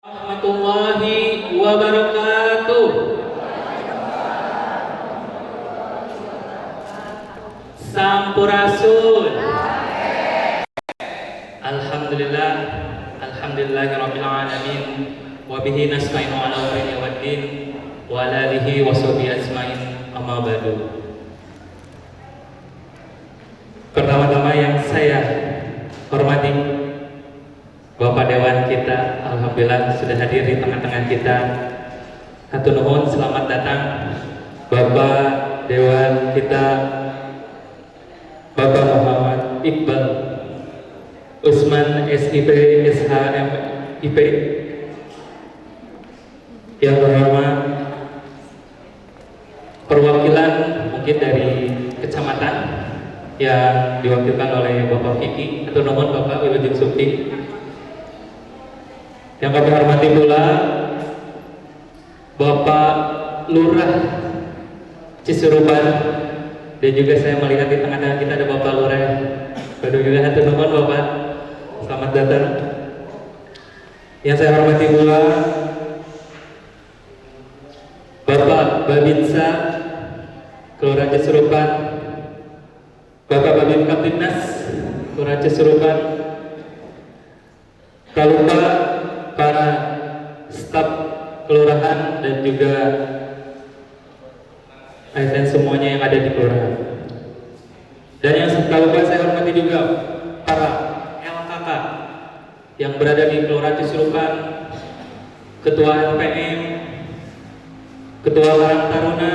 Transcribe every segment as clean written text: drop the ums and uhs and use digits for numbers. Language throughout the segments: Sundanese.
Warahmatullahi wabarakatuh. Sampurasun. Alhamdulillah, alhamdulillahirabbil alamin wa bihi nasta'inu ala umuri waddin wa ala alihi wa sahbihi ajmain, amma ba'du. Pertama-tama yang saya hormati Bapak Dewan kita, alhamdulillah sudah hadir di tengah-tengah kita. Hatur nuhun, selamat datang Bapak Dewan kita, Bapak Muhammad Iqbal Usman SIP SHMIP. Yang terhormat perwakilan mungkin dari kecamatan yang diwakilkan oleh Bapak Vicky, hatur nuhun Bapak Wilujeng Sumping. Yang kami hormati pula Bapak Lurah Cisurupan, dan juga saya melihat di tengah-tengah kita ada Bapak Lurah Baduy juga, hatur nuhun Bapak, selamat datang. Yang saya hormati pula Bapak Babinsa Kelurahan Cisurupan, Bapak Babin Kamtibnas Kelurahan Cisurupan, tak lupa para staf kelurahan dan juga ASN semuanya yang ada di kelurahan. Dan yang tak lupa saya hormati juga para LKK yang berada di Kelurahan Cisurupan, Ketua LPM, Ketua Karang Taruna,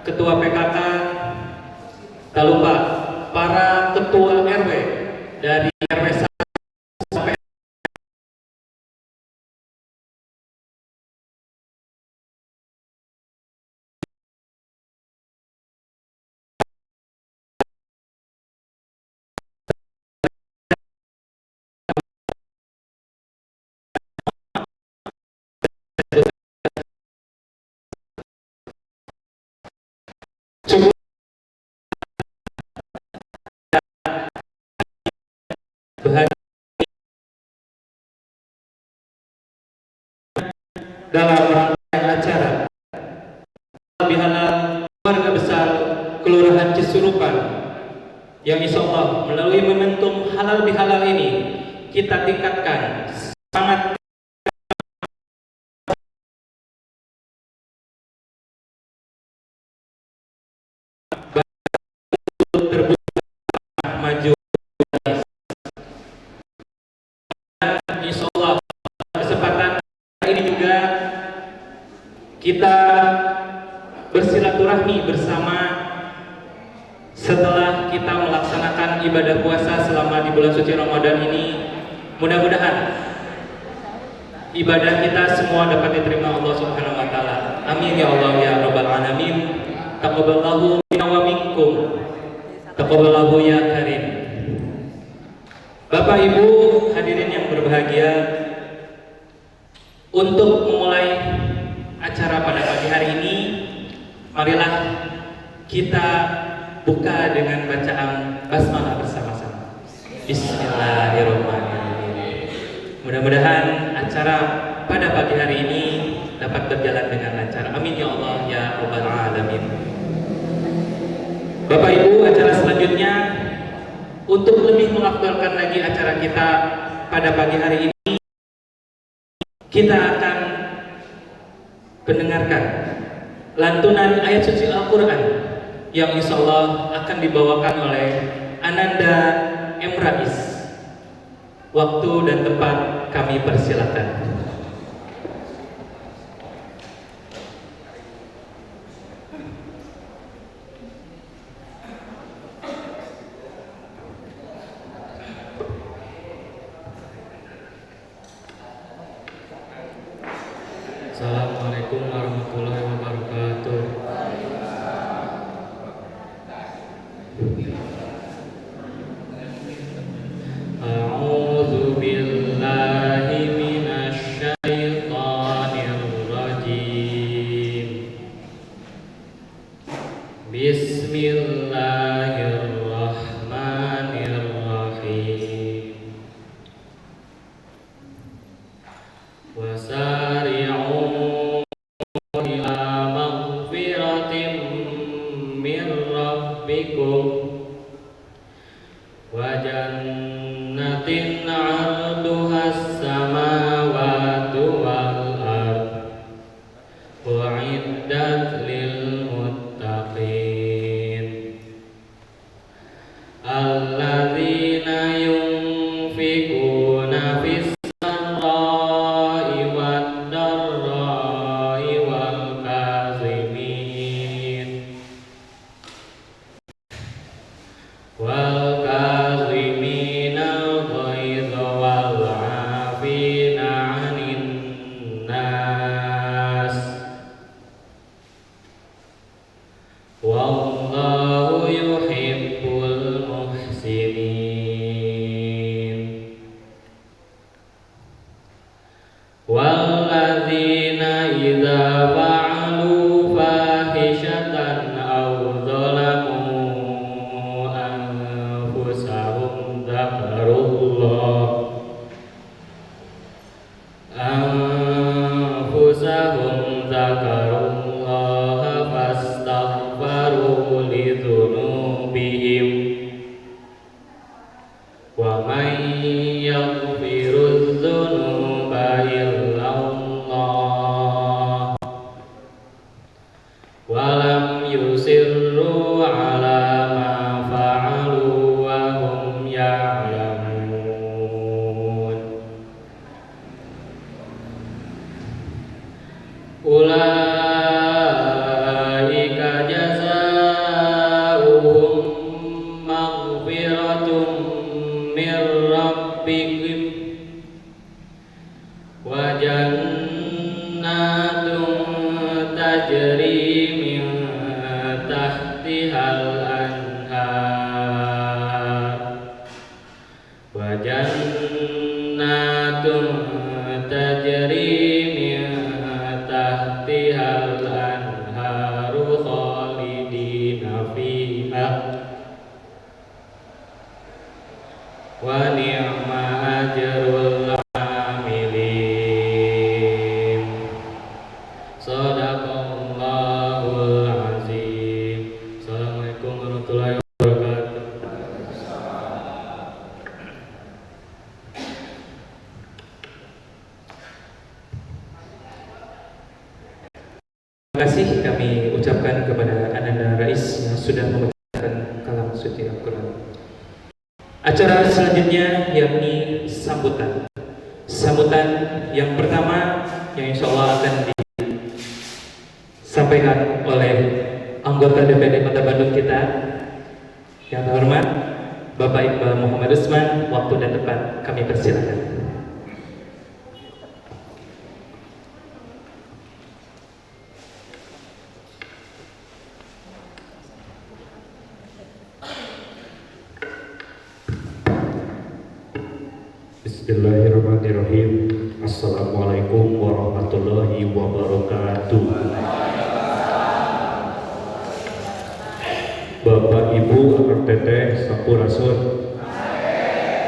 Ketua PKK, tak lupa para Ketua RW dari RW 1 sampai cukup dalam rangkaian acara bihalal keluarga besar Kelurahan Cisurupan yang insya Allah melalui momentum halal bihalal ini kita tingkatkan semangat terbuka maju. Insya Allah kesempatan ini juga kita bersilaturahmi bersama setelah kita melaksanakan ibadah puasa selama di bulan suci Ramadan ini. Mudah-mudahan ibadah kita semua dapat diterima Allah Subhanahu wa taala. Amin ya Allah ya rabbal alamin. Taqabbalallahu minna wa minkum. Taqabbalallahu ya karim. Bapak Ibu hadirin yang berbahagia, untuk memulai acara pada pagi hari ini, marilah kita buka dengan bacaan basmalah bersama-sama. Bismillahirrahmanirrahim. Mudah-mudahan acara pada pagi hari ini dapat berjalan dengan lancar. Amin ya Allah ya rabbal alamin. Bapak Ibu, acara selanjutnya untuk lebih mengafdalkan lagi acara kita pada pagi hari ini, kita akan mendengarkan lantunan ayat suci Al-Quran yang insya Allah akan dibawakan oleh Ananda Emrais. Waktu dan tempat kami persilakan. Assalamualaikum warahmatullahi wabarakatuh. A'udzu billahi minasy syaithanir rajim. Bismillahirrahmanirrahim. Wa Alladzina idza fa'alu fahishatan aw zalamu anfusahum dzakarullah anfusahum dzakarullaha fastaghfaru lidzunubihim wa man yaghfirudz dzunuba illallah wa lam yusirru ala ma fa'alu wa hum ya'lamun. Ulaika jazaohum maghfiratun min rabbihim wa jannatun tajri min tahtihal anhar wa jannatun tajri min tahtihal anharu khalidina fiha wa ni'ma ajrul amilin. Shadaqallahul azim. Assalamualaikum warahmatullahi wabarakatuh. Terima kasih kami ucapkan kepada Ananda Rais yang sudah membacakan kalam suci Al-Quran. Acara selanjutnya yakni sambutan. Sambutan yang pertama yang insya Allah akan disampaikan oleh anggota DPRD Kota Bandung kita yang terhormat Bapak Iqbal Muhammad Usman. Waktu dan tempat kami persilakan. Bismillahirrahmanirrahim. Assalamualaikum warahmatullahi wabarakatuh. Bapak Ibu Akang Teteh sampurasun.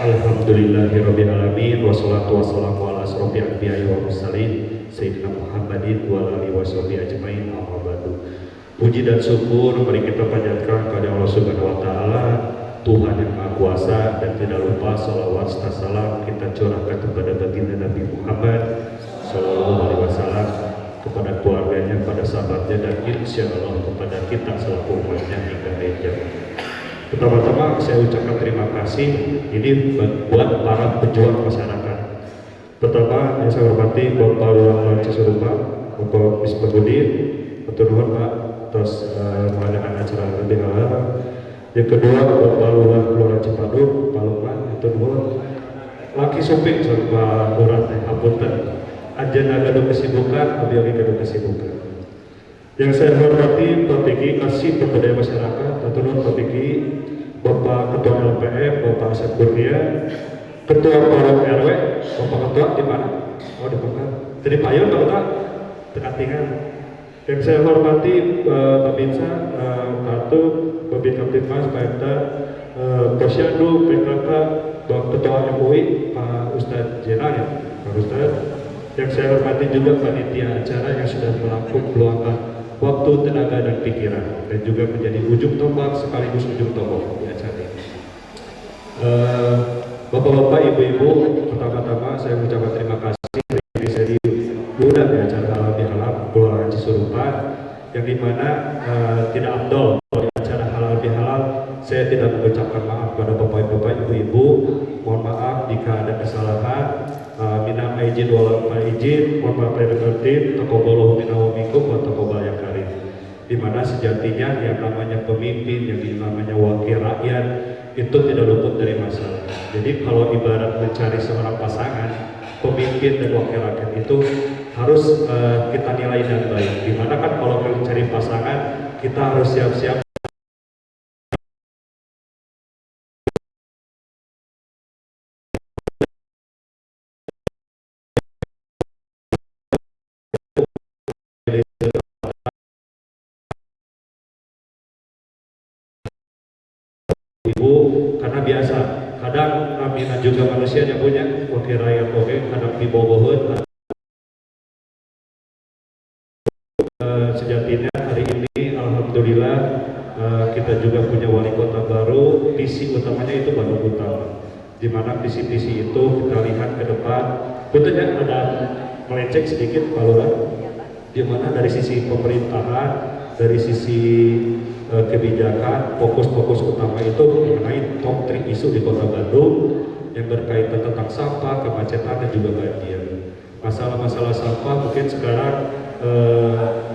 Alhamdulillahirabbil alamin wassalatu wassalamu ala asrofil anbiya'i wal mursalin sayyidina Muhammadin wa ala alihi washabihi ajmain, amma ba'du. Puji dan syukur mari kita panjatkan kepada Allah Subhanahu wa taala, Tuhan yang Maha Kuasa, dan tidak lupa sholawat serta salam kita curahkan kepada baginda Nabi Muhammad Shallallahu Alaihi Wasallam, kepada keluarganya, kepada sahabatnya, dan insya Allah kepada kita selaku umatnya hingga akhir zaman. Pertama-tama saya ucapkan terima kasih ini buat para pejuang masyarakat. Pertama yang saya hormati Bapak Lurah Cisurupan, Bapak Misbahudin, hatur nuhun Pak atas mengadakan acara lebih halal. Yang kedua Bapak Lurah Kelurahan Cipadung, Pak Lukman, hatur nuhun. Laki suping sareng Pak Lurah teh hapunten. Anjeunna gaduh kesibukan, abdi oge gaduh kesibukan. Yang saya hormati Pak Piki Kasih Pemberdayaan Masyarakat, hatur nuhun Pak Piki, Bapak Ketua LPM, Bapak Asep Kurnia, Ketua Forum RW, Bapak Ketua di mana? Oh di Pekar. Jadi payun Pak Ketua, tekan tinggal. Yang saya hormati Babinsa, Pak Atu, Babin Kamtibmas, Pak Emta, Posyandu, PKK, Bapak Ketua MUI, Pak Ustadz Jenal ya, Pak Ustadz. Yang saya hormati juga panitia acara yang sudah melakukan meluangkan waktu, tenaga, dan pikiran, dan juga menjadi ujung tombak sekaligus ujung tombak di acara ini. Bapak-bapak, ibu-ibu, pertama-tama saya mengucapkan terima kasih. Ini saya diundang di acara Halal Bihalal Kelurahan Cisurupan, yang dimana tidak afdol kalau di acara Halal Bihalal saya tidak mengucapkan maaf kepada bapak-bapak, ibu-ibu. Mohon maaf jika ada kesalahan. Minal aidin wal faizin, mohon maaf lahir dan batin, taqabbalallahu minna wa minkum wa taqabbal ya karim. Di mana sejatinya yang namanya pemimpin, yang namanya wakil rakyat itu tidak luput dari masalah. Jadi kalau ibarat mencari seorang pasangan, pemimpin dan wakil rakyat itu harus kita nilai dan baik. Dimana kan kalau mencari pasangan kita harus siap-siap ibu-ibu, karena biasa kadang namina juga manusia yang punya wakil rakyat oke kadang diboboheun. Sejatinya hari ini alhamdulillah kita juga punya wali kota baru, visi utamanya itu Bandung Utama, di mana visi-visi itu kita lihat ke depan. Tentunya ada melenceng sedikit Pak Lurah, di mana dari sisi pemerintahan, dari sisi kebijakan, fokus-fokus utama itu mengenai top 3 isu di Kota Bandung yang berkaitan tentang sampah, kemacetan, dan juga banjir. Masalah-masalah sampah mungkin sekarang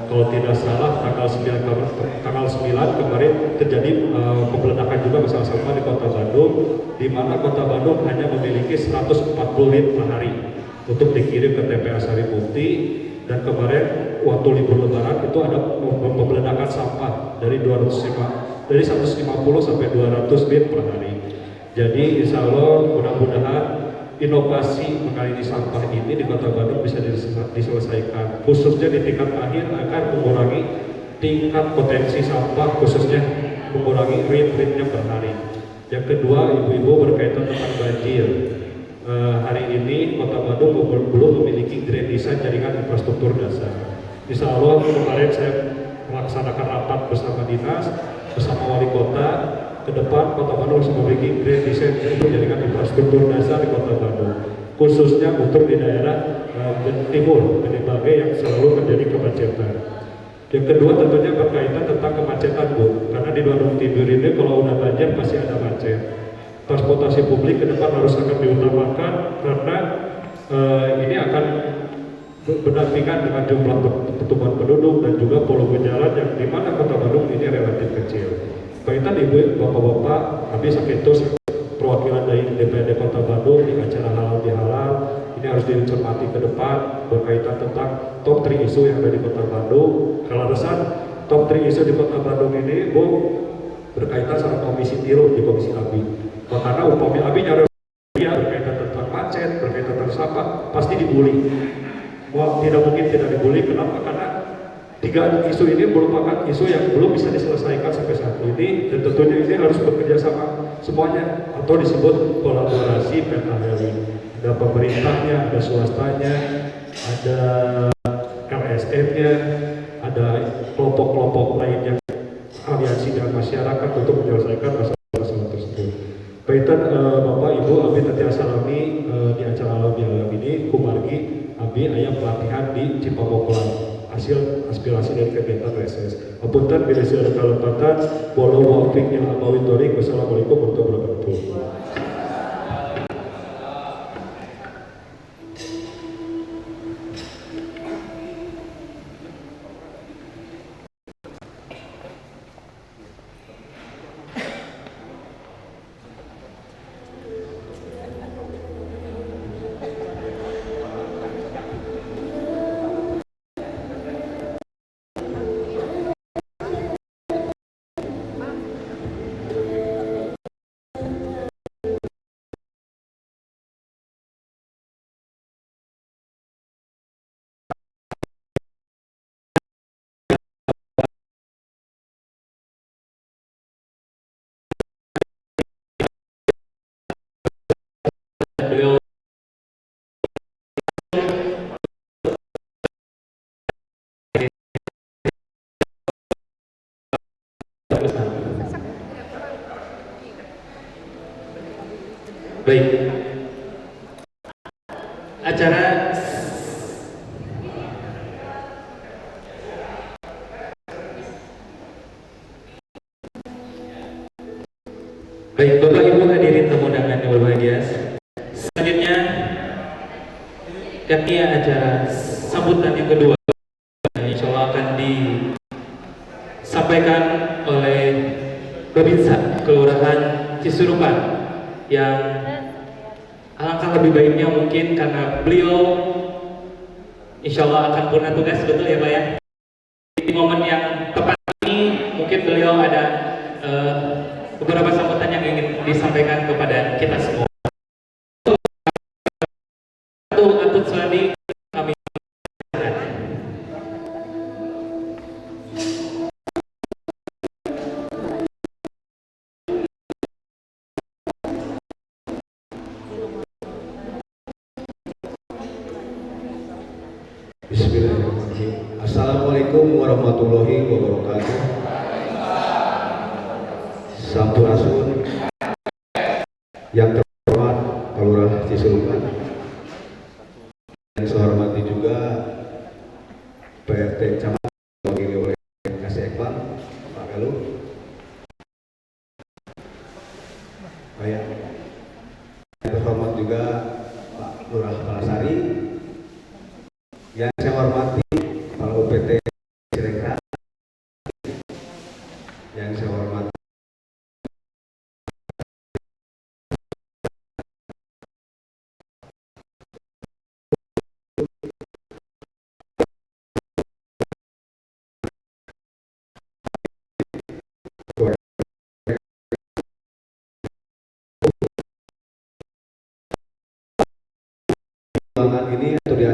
kalau tidak salah tanggal 9 kemarin terjadi pembeledakan juga masalah sampah di Kota Bandung, di mana Kota Bandung hanya memiliki 140 liter per hari untuk dikirim ke TPA Sarimukti, dan kemarin waktu libur lebaran itu ada pembeledakan sampah dari 205 dari 150 sampai 200 liter per hari. Jadi insya Allah mudah-mudahan inovasi mengenai sampah ini di Kota Bandung bisa diselesaikan, khususnya di tingkat akhir agar mengurangi tingkat potensi sampah, khususnya mengurangi rate-rate-nya per hari. Yang kedua, ibu-ibu, berkaitan tentang banjir. Hari ini Kota Bandung belum memiliki grand design jaringan infrastruktur dasar. Insya Allah kemarin saya melaksanakan rapat bersama dinas, bersama wali kota, ke depan Kota Bandung harus memiliki grand design untuk jaringan infrastruktur dasar di Kota Bandung, khususnya untuk di daerah timur, Gedebage yang selalu terjadi kemacetan. Yang kedua tentunya berkaitan tentang kemacetan, Bu, karena di Bandung Timur ini kalau udah banjir pasti ada macet. Transportasi publik ke depan harus akan diutamakan karena ini akan berdampingan dengan jumlah pertumbuhan penduduk dan juga volume jalan yang di mana Kota Bandung ini relatif kecil. Kaitan ibu, bapak-bapak, habis itu perwakilan dari DPRD Kota Bandung di acara halal bihalal ini harus dicermati ke depan berkaitan tentang top 3 isu yang ada di Kota Bandung. Kalau resan top 3 isu di Kota Bandung ini, Bu, berkaitan sama Komisi 3 di Komisi ABI. Karena upami ABI nyari dia berkaitan tentang macet, berkaitan tentang sampah, pasti dibully. Wah, tidak mungkin tidak dibully. Kenapa? Karena tiga isu ini merupakan isu yang belum bisa diselesaikan sampai saat ini, dan tentunya ini harus bekerja sama semuanya atau disebut kolaborasi pentaheli. Ada pemerintahnya, ada swastanya, ada LSM-nya, ada kelompok-kelompok lain yang aliansi dengan masyarakat untuk menyelesaikan masalah-masalah tersebut. Kaitan Bapak Ibu, Abi tadi salami di acara halal bihalal ini kumargi Abi aya pelatihan di Cipamokolan hasil aspirasi dari kegiatan reses. Apunten bilih ada kalepatan, wallahu muwaffiq ila aqwamit thoriq. Wassalamualaikum warahmatullahi wabarakatuh. Beliau baik acara. Baik, Bapak Ibu hadirin tamu undangan yang berbahagia. Selanjutnya yakni acara sambutan yang kedua yang insya Allah akan disampaikan oleh Babinsa Kelurahan Cisurupan, yang alangkah lebih baiknya mungkin karena beliau insya Allah akan purna tugas, betul ya Pak ya? Di momen yang tepat ini mungkin beliau ada beberapa sambutan yang ingin disampaikan kepada kita semua. Atut Suwandi, kami Kasih. Assalamualaikum warahmatullahi wabarakatuh. Sampurasun. Yang terhormat Pak Lurah Cisurupan, yang saya hormati juga PRT Camat diwakili oleh Kasih Ekbal, Pak Galuh. Baik. Yang terhormat juga Pak Lurah Palasari. Yang saya hormati Kepala UPT Cirekra. Yang saya hormati ruangan ini atau di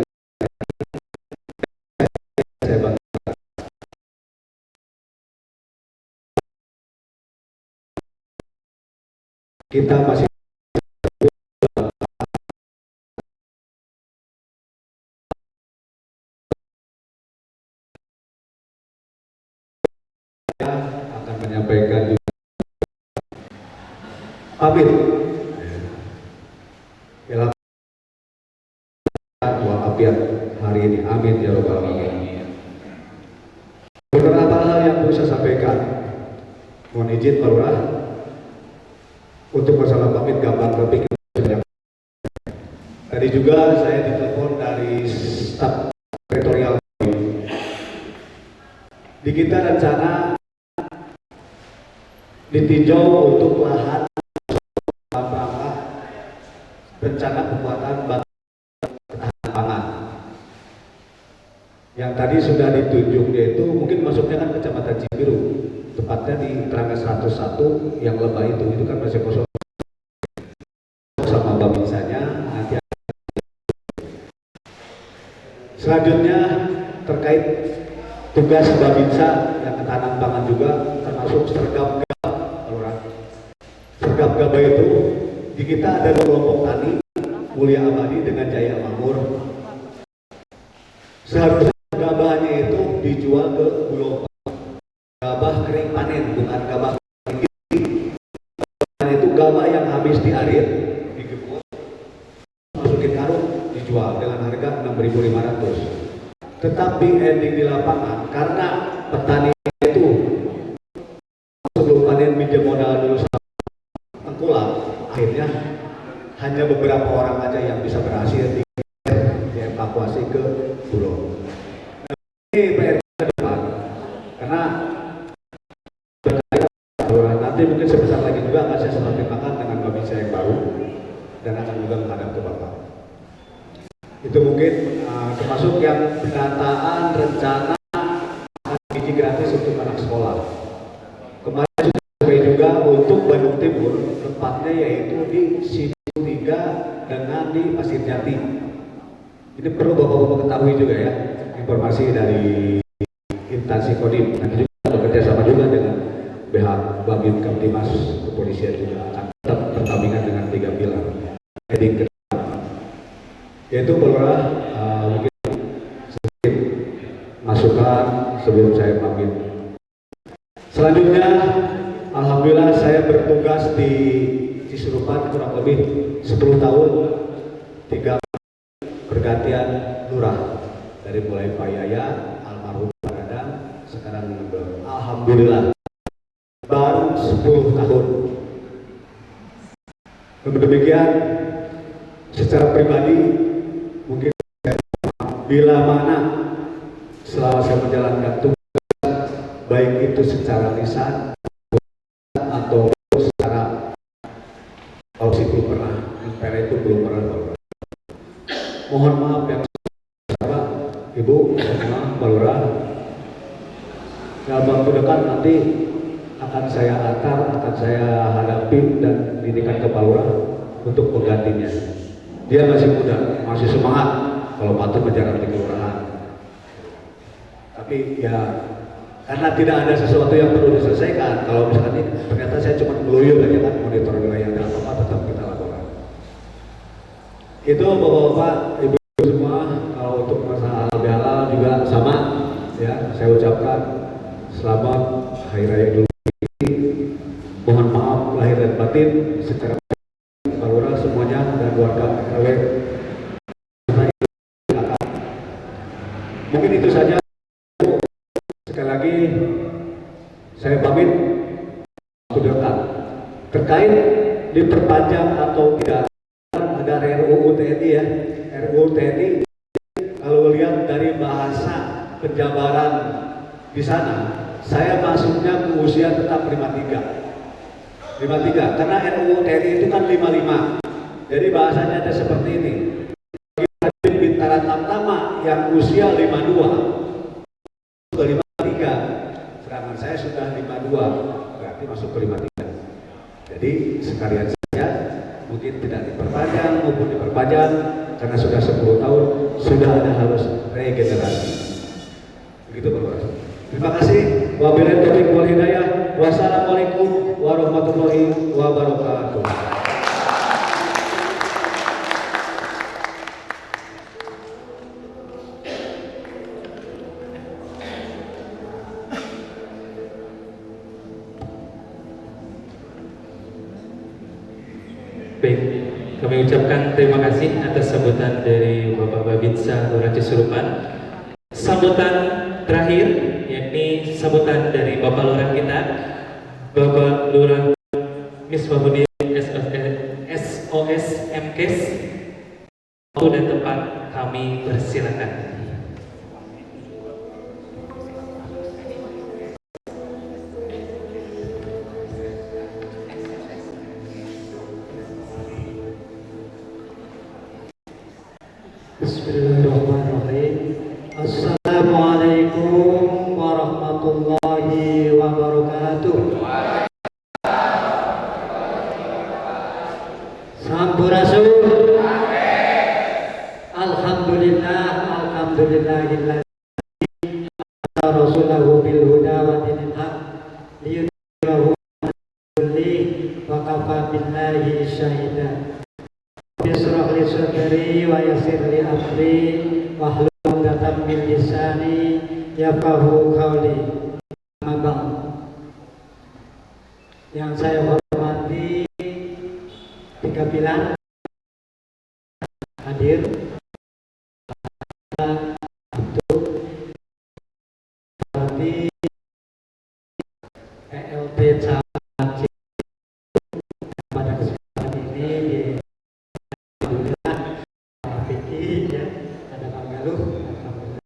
saya bangga. Kita masih akan menyampaikan juga pamit walafiat hari ini, amin ya robbal alamin. Beberapa hal yang perlu saya sampaikan, mohon izin Pak Lurah, untuk masalah pamit gampang, tapi kita tadi juga saya ditelepon dari staf teritorial di kita rencana ditinjau untuk lahan rangka rencana pembuatan ketahanan pangan yang tadi sudah ditunjuk, yaitu mungkin masuknya kan Kecamatan Cibiru, tepatnya di Terangga 101 yang lebah itu kan masih kosong sama babinsanya nanti. Selanjutnya terkait tugas Babinsa yang ketahanan pangan juga termasuk sergap gabah. Sergap gabah itu di kita ada dua kelompok tani, Mulia Abadi dengan Jaya Makmur. Seharusnya gabahnya itu dijual ke Bulog. Gabah kering panen, bukan gabah tinggi. Itu gabah yang habis diarit, digepot, masukin karung, dijual dengan harga 6.500. Tetapi ending di lapangan karena petani itu sebelum panen minjem modal dulu sama tengkulak, akhirnya hanya beberapa orang aja yang bisa berhasil dievakuasi ke Bulog. Ini PR ke depan karena nanti mungkin sebesar lagi juga akan saya seperti makan dengan Babinsa yang baru dan akan juga menghadap ke Bapak. Itu mungkin termasuk yang pendataan rencana gizi gratis untuk anak sekolah. Kemarin sudah sampai juga untuk Bandung Timur, tempatnya yaitu di Situ 3 dengan di Pasir Jati. Ini perlu Bapak-bapak ketahui juga ya, informasi dari instansi Kodim. Nanti juga bekerja sama juga dengan pihak Babin Kamtimas, kepolisian juga akan tetap bertandingan dengan 3 pilar. Heading ke yaitu Pak Lurah, mungkin sedikit masukan sebelum saya pamit. Selanjutnya, alhamdulillah saya bertugas di Cisurupan kurang lebih 10 tahun, 3 pergantian lurah dari mulai Pak Yaya, almarhum Pak Dadang, sekarang alhamdulillah baru 10 tahun. Demikian secara pribadi mungkin bila mana selama saya menjalankan tugas baik itu secara lisan atau secara sih belum pernah, itu belum pernah. Mohon maaf yang sama Ibu semua Pak Lurah, dalam waktu dekat nanti akan saya antar, akan saya hadapi dan didikan ke Pak Lurah untuk penggantinya. Dia masih muda, masih semangat. Kalau patut menjalankan di kelurahan. Tapi ya karena tidak ada sesuatu yang perlu diselesaikan. Kalau misalkan ini ternyata saya cuma ngeluyur aja kan, monitor wilayah dan apa-apa tetap kita lakukan. Itu bapak-bapak, ibu semua. Kalau untuk masalah halal bihalal juga sama. ya, saya ucapkan selamat Hari Raya Idul Fitri. Mohon maaf lahir dan batin secara Pak Lurah semuanya dan warga RW. Mungkin itu saja. Sekali lagi saya pamit dekat. Terkait diperpanjang atau tidak, ada RUU TNI ya. RUU TNI kalau lihat dari bahasa penjabaran di sana, saya masuknya ke usia tetap 53. 53 karena RUU TNI itu kan 55. Jadi bahasanya ada seperti ini. Bagi Bintara Tamtama yang usia 52 ke 53, sedangkan saya sudah 52, berarti masuk ke 53. Jadi sekalian saja, mungkin tidak diperpanjang maupun diperpanjang karena sudah 10 tahun sudah ada harus regenerasi. Begitu Pak Lurah. Terima kasih. Wabillahi taufiq wal hidayah. Wassalamualaikum warahmatullahi wabarakatuh. Baik, kami ucapkan terima kasih atas sambutan dari Bapak Babinsa Lurah Cisurupan. Sambutan terakhir, yakni sambutan dari Bapak Lurah kita, Bapak Lurah Misbahuddin SOS MKes. Waktu dan tempat kami persilakan. Bismillahirrahmanirrahim. Assalamualaikum warahmatullahi wabarakatuh. Sampurasun. Alhamdulillah, alhamdulillahilladzi rasulahu bil huda wa dinil haq liyudhhirahu kulli wa kafa billahi syahida. Israh li sadri wa yassir li amri wahlul 'uqdatam min lisani yafqahu qawli. Amma ba'd. Yang saya hormati tiga pilar hadir, hormati PLT pada kesempatan ini di Alhamdulillah Pak Vicky ya, ada Pak Galuh, alhamdulillah.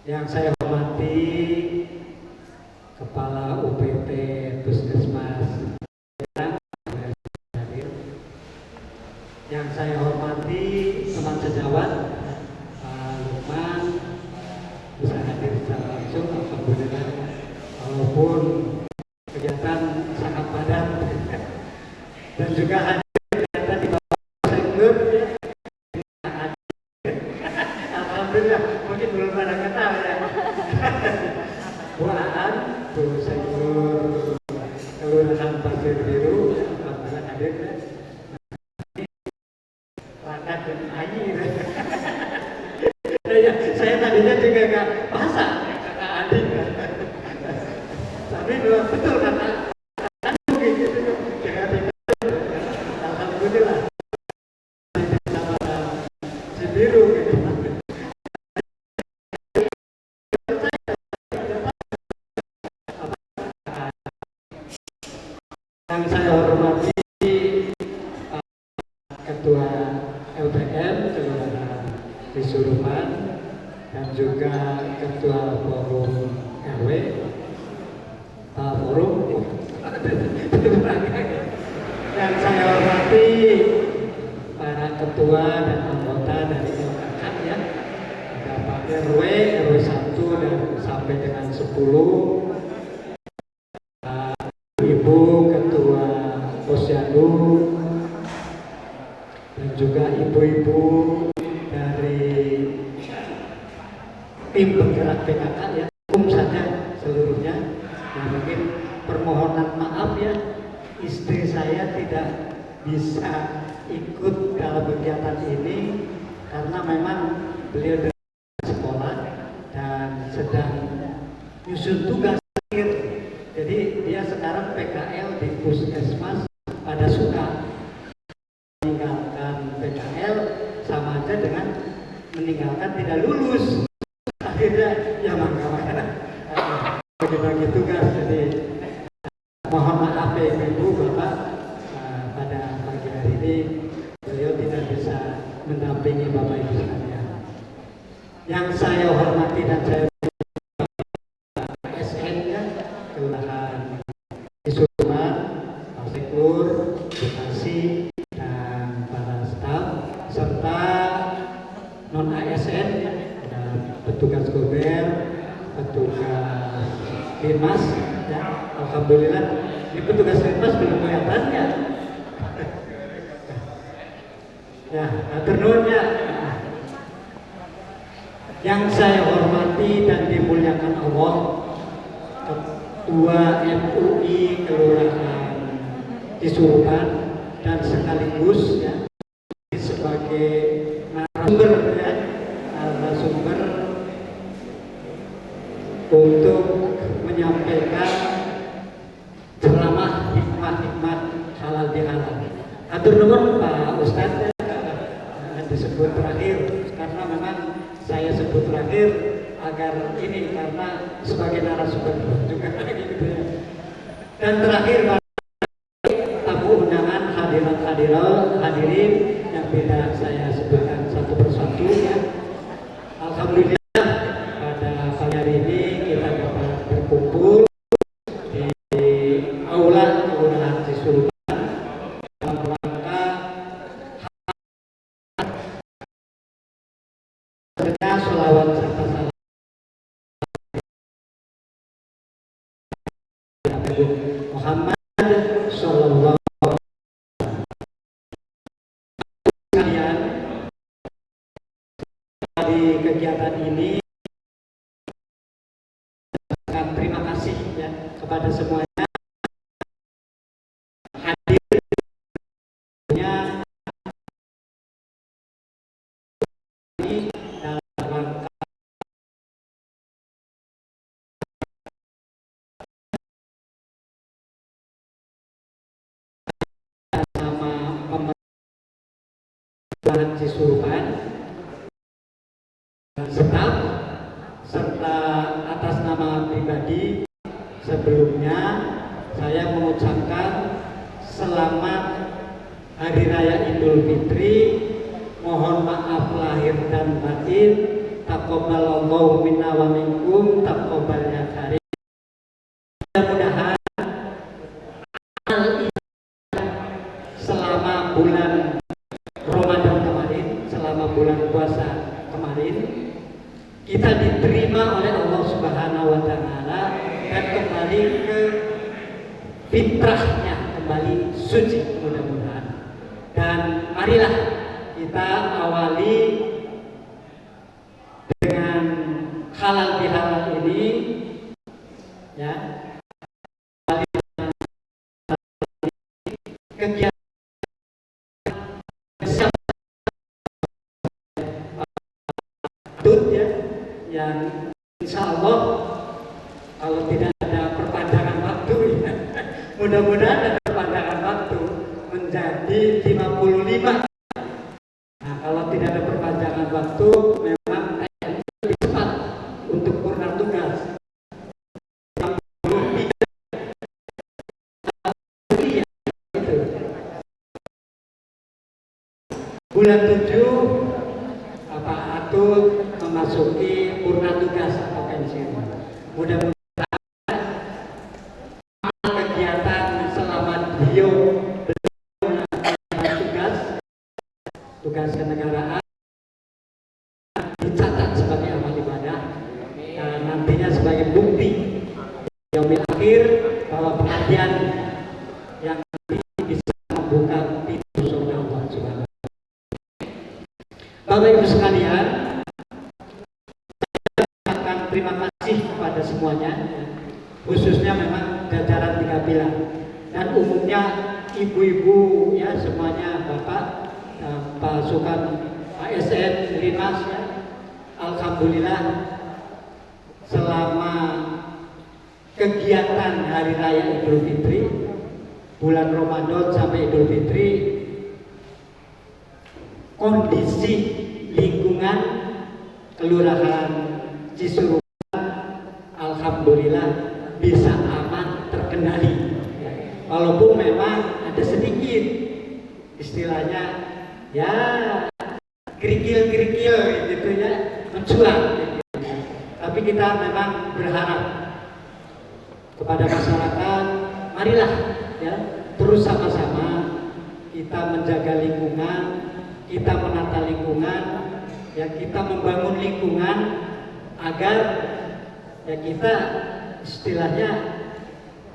Yang saya hormati Kepala UPT Puskesmas hadir. Yang saya hormati teman sejawat Pak Lukman bisa hadir secara langsung, alhamdulillah, walaupun kegiatan sangat padat dan juga hadir ternyata di bawah Senglur ya. Alhamdulillah, mungkin belum pada kenal ya. Bu Aan, Bu Senglur Kelurahan Pasir Biru, alhamdulillah hadir ya. Raka dan Ayi. Ya, saya tadinya juga nggak masak kakak adik, tapi memang betul kata gitu. Alhamdulillah sama Cibiru gitu. Yang saya hormati Ketua LPM Kelurahan Cisurupan dan juga Ketua Forum RW, Pak Forum. Yang saya hormati para ketua dan anggota dari LKK ya, ada Pak RW, RW 1 dan sampai dengan 10, Ibu Ketua Posyandu, dan juga ibu-ibu dari tim penggerak PKK ya, umum saja seluruhnya. Nah, mungkin permohonan maaf ya, istri saya tidak bisa ikut dalam kegiatan ini karena memang beliau dari sekolah. sedang nyusun tugas akhir. Jadi dia sekarang PKL di Puskesmas Padasuka. Meninggalkan PKL sama aja dengan meninggalkan tidak lulus. Akhirnya ya maka bagi-bagi tugas. Jadi mohon maaf ya Ibu Bapak, pada pagi hari ini beliau tidak bisa mendampingi Bapak Ibu sekalian. Yang saya hormati dan saya SN ya, Kelurahan Cisurupan, Pak Seklur, Bekasi, dan para staf, serta non ASN ya, ada petugas Gober, petugas Linmas ya, alhamdulillah ini petugas Linmas belum kelihatan ya. Ya, hatur nuhun ya. Yang saya hormati dan dimuliakan Allah, Ketua MUI Kelurahan Cisurupan dan sekaligus ya sebagai narasumber ya, narasumber untuk menyampaikan ceramah hikmah-hikmah halal bihalal. Hatur nuhun Pak Ustadz ya, disebut terakhir karena memang saya sebut terakhir agar ini karena sebagai narasumber juga gitu ya. Dan terakhir tamu undangan, hadirat hadirat hadirin yang tidak saya sebutkan satu persatu ya. Alhamdulillah pada pagi hari ini kita dapat berkumpul di aula Kelurahan Cisurupan dalam rangka sholawat serta salam Muhammad Shallallahu sekalian. Di kegiatan ini terima kasih ya kepada semuanya hadirnya ini dalam rangka sama pemerintahan Cisurupan, staf, serta atas nama pribadi. Sebelumnya saya mengucapkan selamat Hari Raya Idul Fitri, mohon maaf lahir dan batin, taqabbalallahu minna wa minkum, taqabbal ya karim. Mudah-mudahan amal ibadah selama bulan Ramadan kemarin, selama bulan puasa kemarin, kita diterima oleh Allah Subhanahu wa Ta'ala dan kembali ke fitrahnya, kembali suci mudah-mudahan. Dan marilah kita awali dengan halal bihalal ini ya, kegiatan ya, yang insya Allah kalau tidak ada perpanjangan waktu ya, mudah-mudahan ada perpanjangan waktu menjadi 55. Nah, kalau tidak ada perpanjangan waktu memang TNI lebih cepat untuk purna tugas. 53 ya, itu. Bulan 7 Pak Atut memasuki purna tugas atau pensiun. Mudah-mudahan kegiatan selama beliau tugas kenegaraan dicatat sebagai amal ibadah dan nantinya sebagai bukti yaumil akhir bahwa pengabdian yang nanti bisa membuka pintu surga Allah Subhanahu wa Ta'ala. Bapak Ibu sekalian, saya akan terima kasih kepada semuanya, khususnya memang jajaran tiga pilar dan umumnya ibu-ibu ya semuanya, bapak, pasukan ASN, Linmas ya. Alhamdulillah selama kegiatan Hari Raya Idul Fitri, bulan Ramadan sampai Idul Fitri, kondisi lingkungan Kelurahan Cisurupan alhamdulillah bisa aman terkendali. Walaupun memang ada sedikit istilahnya ya kerikil-kerikil gitu ya, mencuat gitu. Tapi kita memang berharap kepada masyarakat, marilah ya terus sama-sama kita menjaga lingkungan, kita menata lingkungan, ya kita membangun lingkungan agar ya kita istilahnya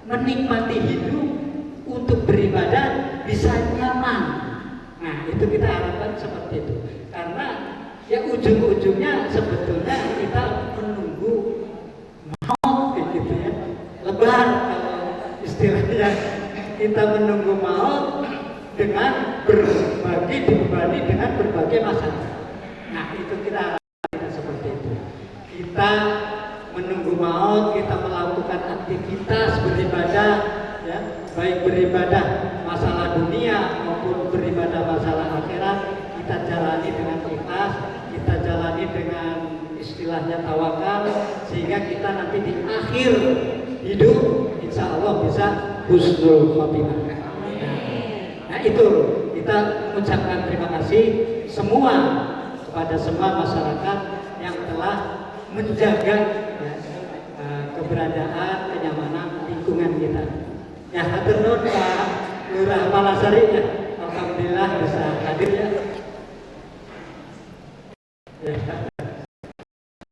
menikmati hidup untuk beribadah bisa nyaman. Nah, itu kita harapkan seperti itu. Karena ya ujung-ujungnya sebetulnya kita menunggu maut gitu ya. Lebar kalau istilahnya kita menunggu maut dengan berbagi, dibebani dengan berbagai masalah. Nah, itu kita harapkan tidak seperti itu. Kita menunggu maut, kita melakukan aktivitas beribadah, ya, baik beribadah masalah dunia maupun beribadah masalah akhirat, kita jalani dengan ikhlas, kita jalani dengan istilahnya tawakal, sehingga kita nanti di akhir hidup insya Allah bisa husnul khotimah. Nah, itu kita mengucapkan terima kasih semua kepada semua masyarakat yang telah menjaga ya, keberadaan, kenyamanan lingkungan kita. Ya, hatur nuhun Pak Lurah Palasari ya, alhamdulillah bisa hadir ya. Ya.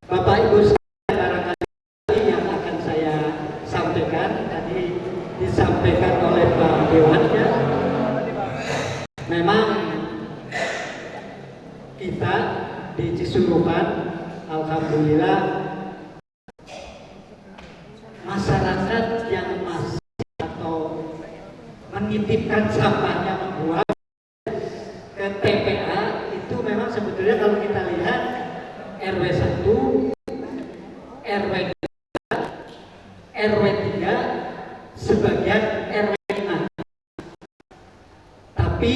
Bapak Ibu sekalian, barangkali yang akan saya sampaikan tadi disampaikan oleh Pak Dewan ya. Memang kita di Cisurupan alhamdulillah masyarakat yang masih atau menitipkan sampahnya membuang ke TPA itu memang sebetulnya kalau kita lihat RW 1, RW 2, RW 3, sebagian RW 5. Tapi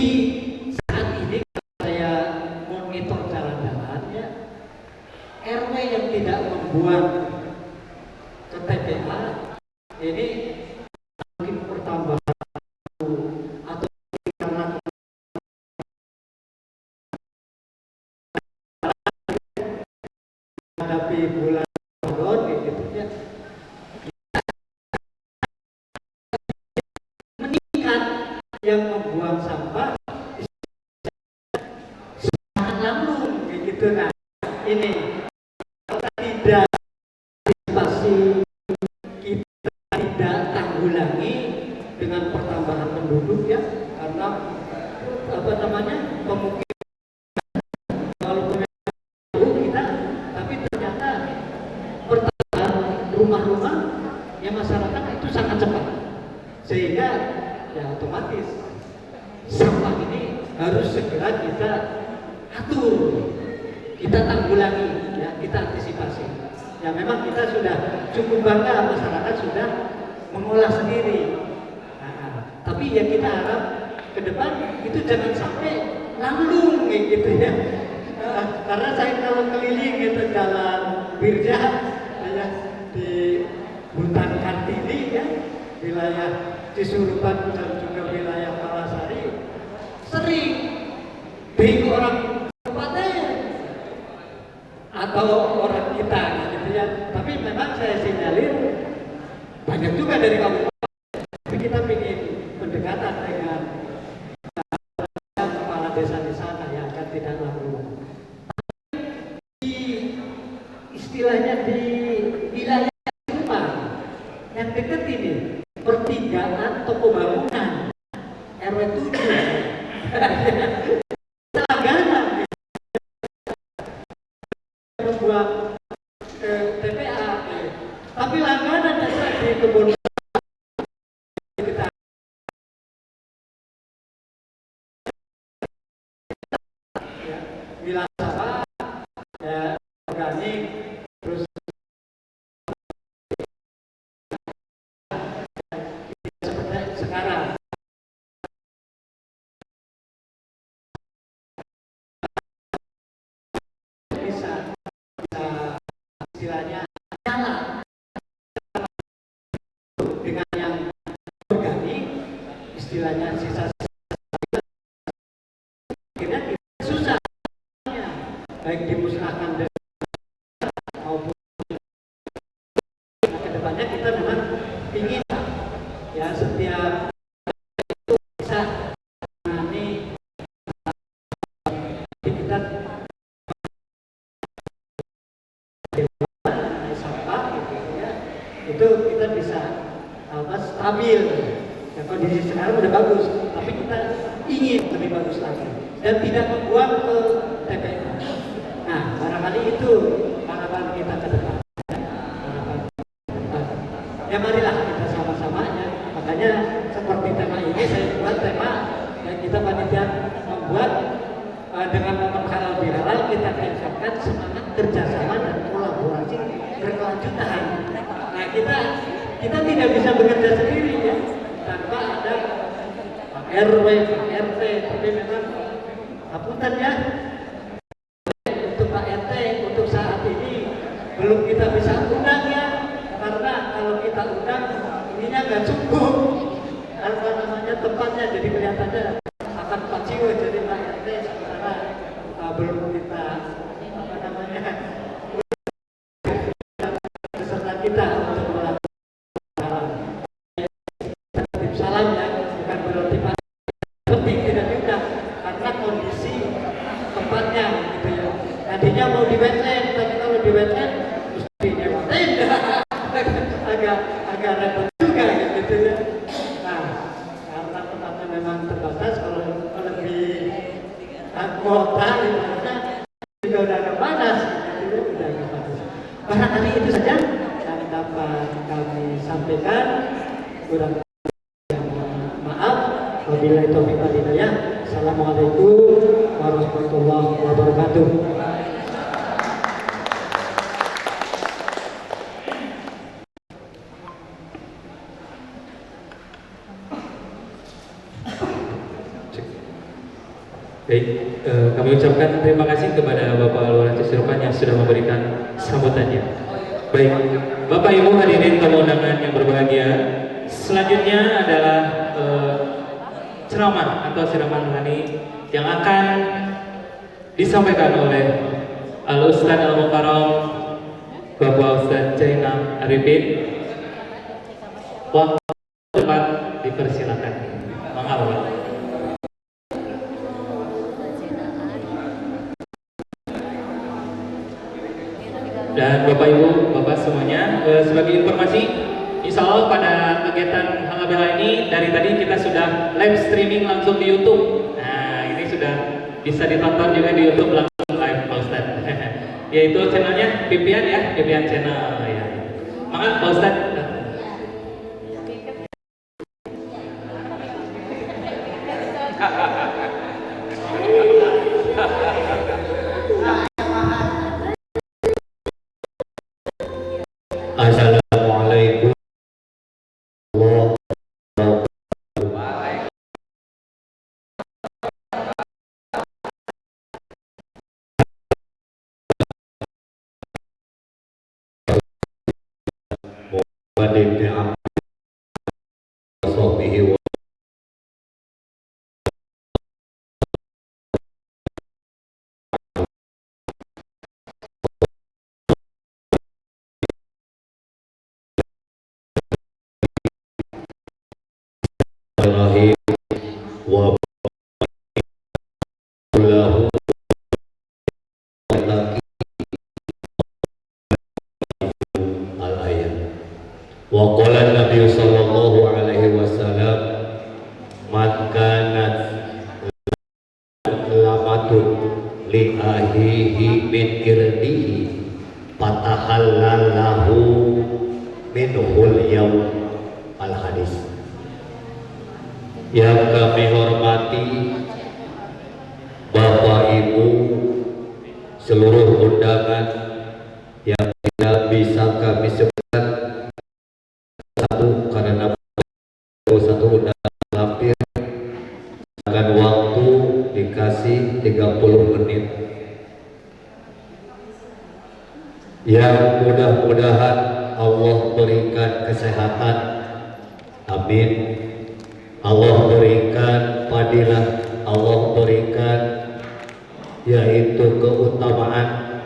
saat ini kalau saya monitor jalan-jalan ya, RW yang tidak membuang ke TPA ini mungkin pertambahan atau karena menghadapi bulan Ramadan gitu ya, meningkat yang membuang sampah sangat lambung gitu. Nah, ini tidak antisipasi, kita tidak tanggulangi dengan pertambahan penduduk ya, karena apa namanya pemukiman walaupun kita, tapi ternyata pertambahan rumah-rumah ya masyarakat itu sangat cepat, sehingga ya otomatis sampah ini harus segera kita atur, kita tanggulangi ya, kita antisipasi. Ya memang kita sudah cukup bangga masyarakat sudah mengolah sendiri. Nah, tapi ya kita harap ke depan itu jangan sampai langlung gitu ya. Karena saya kalau keliling gitu jalan Birja ya, di hutan Kartini ya, wilayah Cisurupan dan juga wilayah Palasari, sering bingung orang kabupaten atau orang kita gitu ya. Tapi memang saya sinyalir banyak juga dari kabupaten. Tapi kita ingin pendekatan dengan kepala desa di sana ya, agar tidak lalu. Di istilahnya di wilayah rumah yang dekat ini pertigaan toko bangunan RW 7 langganan membuang ke TPA, tapi langganan di kebun kita ya, wilayah sampah ya, organik, terus istilahnya nyala dengan yang organik, istilahnya sisa akhirnya kita susah, baik dimusnahkan maupun nah, kedepannya kita memang ingin ya setiap itu bisa menangani kita sampah gitu ya, itu kita bisa apa stabil. Ya, kondisi sekarang udah bagus, tapi kita ingin lebih bagus lagi dan tidak membuang ke TPA. Nah, barangkali itu harapan kita ke depan. Harapan ke depan. Ya marilah kita sama-sama ya. Makanya seperti tema ini saya buat tema dan kita panitia membuat dengan momen halal bihalal kita tingkatkan semangat kerjasama dan kolaborasi berkelanjutan. Nah, kita tidak bisa bekerja sendiri ya tanpa ada Pak RW, Pak RT, tapi memang hapunten ya untuk Pak RT untuk saat ini belum kita bisa undang ya, karena kalau kita undang ininya nggak cukup, apa namanya tempatnya, jadi kelihatannya akan paciwa. Jadi Pak RT sementara belum kita apa namanya beserta kita untuk melakukan titip salam ya, bukan berarti Pak penting tidak diundang karena kondisi tempatnya gitu ya. Tadinya mau di wetland, tapi kalau di wetland mesti nyewa tenda, agak repot juga gitu ya. Nah, karena tempatnya memang terbatas, kalau lebih kota ibaratnya juga udah agak panas, gitu ya, udah agak panas. Barangkali itu saja yang dapat kami sampaikan. Kurang maaf. Wabillahi taufiq wal hidayah. Assalamualaikum warahmatullahi wabarakatuh. Baik, kami ucapkan terima kasih kepada Bapak Lurah Cisurupan yang sudah memberikan sambutannya. Baik, Bapak Ibu hadirin tamu undangan yang berbahagia, selanjutnya adalah ceramah atau siraman rohani yang akan disampaikan oleh Al Ustaz Al Mukarram Bapak Ustaz Jainal Arifin. Waktu tempat dipersilakan. Mangga Bapak. Dan Bapak Ibu, Bapak semuanya, sebagai informasi, insya Allah pada kegiatan halal bihalal ini dari tadi kita sudah live streaming langsung di YouTube. Nah, ini sudah bisa ditonton juga di YouTube langsung live Pak Ustadz. Yaitu channelnya Pipian ya, Pipian Channel ya. Maka Pak Ustadz. Assalamualaikum warahmatullahi wabarakatuh. Muhammad ibn Abdullah wa lahu al-ayat. Wa qala Nabi sallallahu alaihi wasallam, man kanat lamatun li ahihi min irdihi fatahallallahu minhul yaum. Al-hadis. Yang kami hormati Bapak Ibu seluruh undangan yang tidak bisa kami sebutkan satu karena satu undangan hampir akan waktu dikasih 30 menit. yang mudah-mudahan Allah berikan kesehatan, amin. Allah berikan fadilah, Allah berikan yaitu keutamaan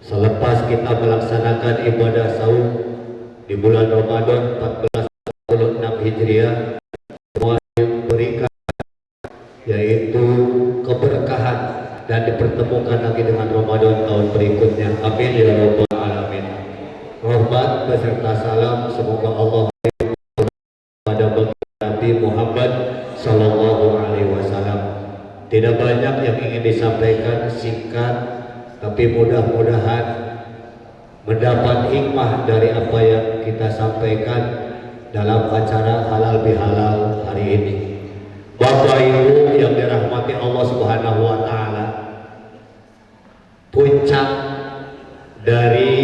selepas kita melaksanakan ibadah saum di bulan Ramadan 1446 Hijriah, semua diberikan yaitu keberkahan dan dipertemukan lagi dengan Ramadan tahun berikutnya. Amin ya rabbal alamin. Rahmat beserta salam semoga Allah pada Nabi Muhammad Sallallahu Alaihi Wasallam. Tidak banyak yang ingin disampaikan, singkat, tapi mudah-mudahan mendapat hikmah dari apa yang kita sampaikan dalam acara halal bihalal hari ini. Bapak Ibu yang dirahmati Allah Subhanahu wa taala, puncak dari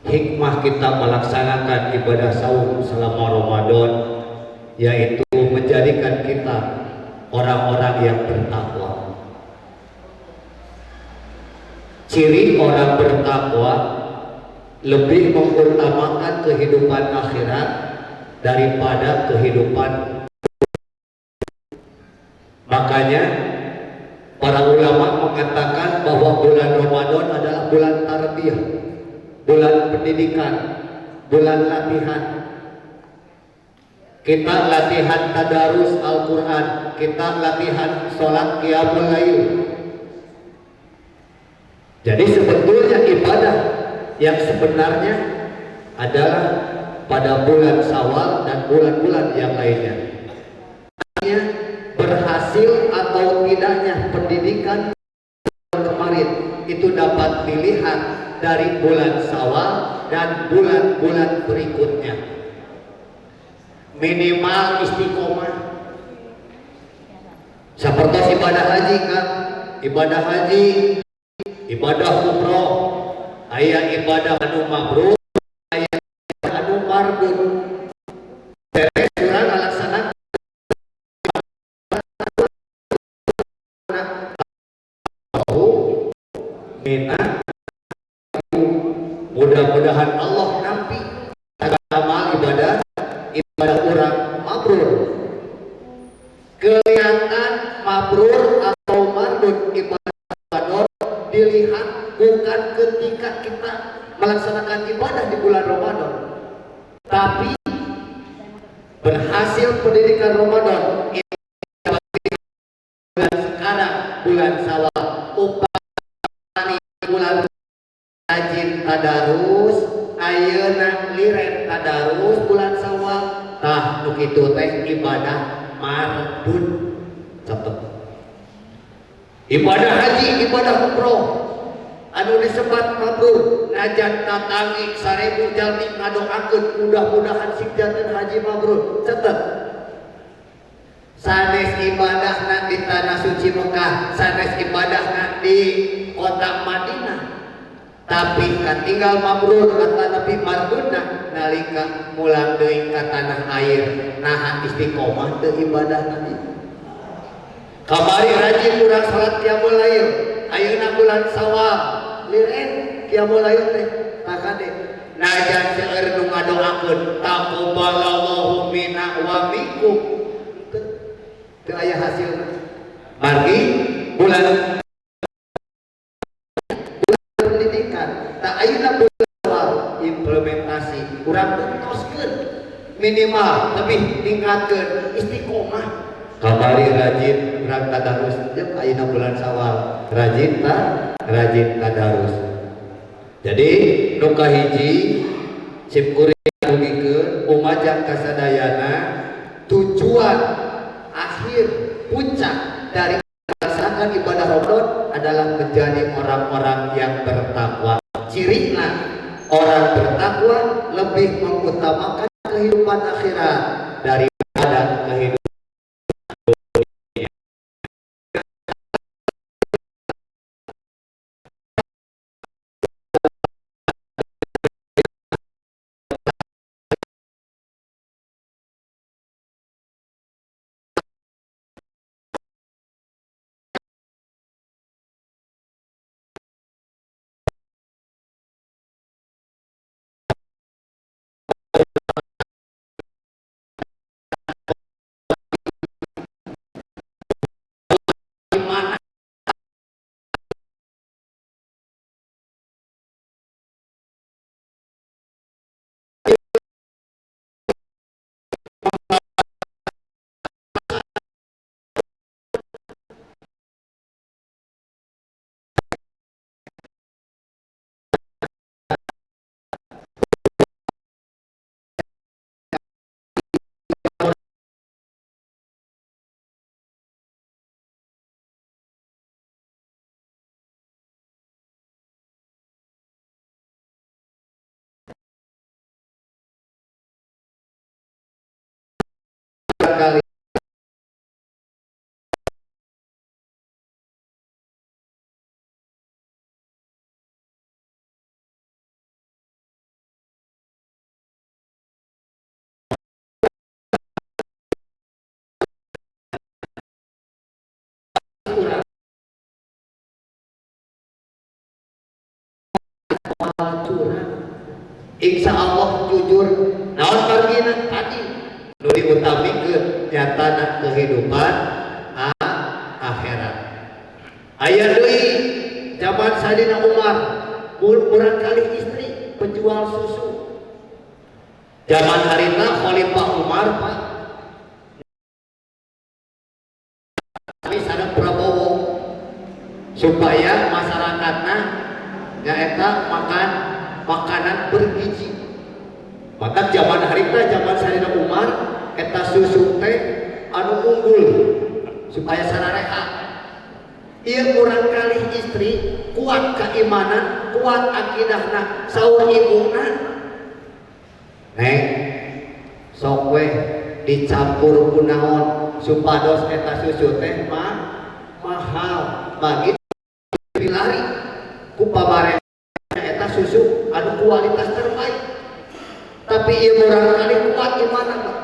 hikmah kita melaksanakan ibadah saum selama Ramadan yaitu menjadikan kita orang-orang yang bertakwa. Ciri orang bertakwa lebih mengutamakan kehidupan akhirat daripada kehidupan. Makanya para ulama mengatakan bahwa bulan Ramadan adalah bulan tarbiyah, bulan pendidikan, bulan latihan. Kita latihan tadarus Al-Quran, kita latihan sholat qiyamul lail. Jadi sebetulnya ibadah yang sebenarnya adalah pada bulan Syawal dan bulan-bulan yang lainnya. Artinya, berhasil atau tidaknya pendidikan kemarin itu dapat dilihat dari bulan Syawal dan bulan-bulan berikutnya. Minimal istiqomah. Seperti ibadah haji kan, ibadah haji, ibadah umroh, aya ibadah anu mabrur, aya anu mardud. Beres urang ngalaksanakan mina, mudah-mudahan Allah nampi amal ibadah ibadah urang mabrur. Kelihatan mabrur atau mardud ibadah Ramadan dilihat bukan ketika kita melaksanakan ibadah di bulan Ramadan, tapi berhasil pendidikan Ramadan ini bulan sekarang, bulan Syawal, upami bulan rajin tadarus, ayeuna liren tadarus bulan Syawal, tah nu kitu teh ibadah mardud. Catet. Ibadah haji, ibadah umroh anu disebat mabrur, najan tatangi 1000 jalmi ngadoakeun mudah-mudahan sing janten haji mabrur. Catet. Sanes ibadahna di tanah suci Mekah, sanes ibadahna di kota Madinah, tapi katinggal mabrur atau napi mardudna nalika mulang deui ka tanah air, naha istiqomah teu ibadah nabi. Kamari rajin urang salat qiyamul lail, ayeuna bulan Syawal liren qiyamul lail teh takade. Najan seueur nu ngadoakeun taqabbalallahu minna wa minkum, teu aya hasilna. Margi bulan pendidikan, tak ayeuna bulan Syawal implementasi urang entoskeun minimal lebih tingkatkeun istiqomah. Kamari rajin urang tadarus, jeung ayeuna bulan Syawal rajin ta rajin tadarus. Jadi nu kahiji sim kuring dugikeun umajak kasadayana, tujuan akhir puncak dari melaksanakan ibadah Ramadan adalah menjadi orang-orang yang bertakwa. Cirina orang bertakwa lebih mengutamakan kehidupan akhirat daripada kehidupan dunia. Murangkalih curang. Insya Allah jujur naon margina tadi nu diutamikeun nyatana kehidupan akhirat. Aya deui zaman Sayyidina Umar murangkalih istri penjual susu. Zaman harita Khalifah Umar Pak kami sareng Prabowo supaya masyarakatna nyaeta makan makanan bergizi. Maka zaman harita zaman Sayyidina Umar eta susu teh anu unggul supaya sarareha. Ieu murangkalih istri kuat keimanan, kuat akidahna, saur ibuna. Neng sok weh dicampur ku naon supados eta susu teh mahal bagi pilari ku pamarentah eta susu anu kualitas terbaik. Tapi ieu murangkalih kuat imana Pak?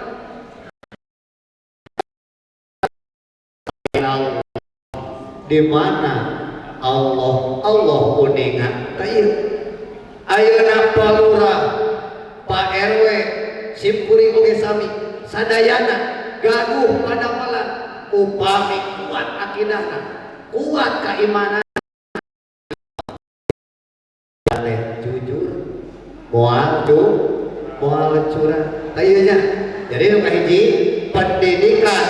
Di mana Allah Allah uninga teh ieu. Ayeuna Pak Lurah, Pak RW, simkuring oge sami sadayana gaduh padamelan upami kuat akidahna, kuat keimanan, jujur, moal moal curang. Tah ieu nya. Jadi nu kahiji pendidikan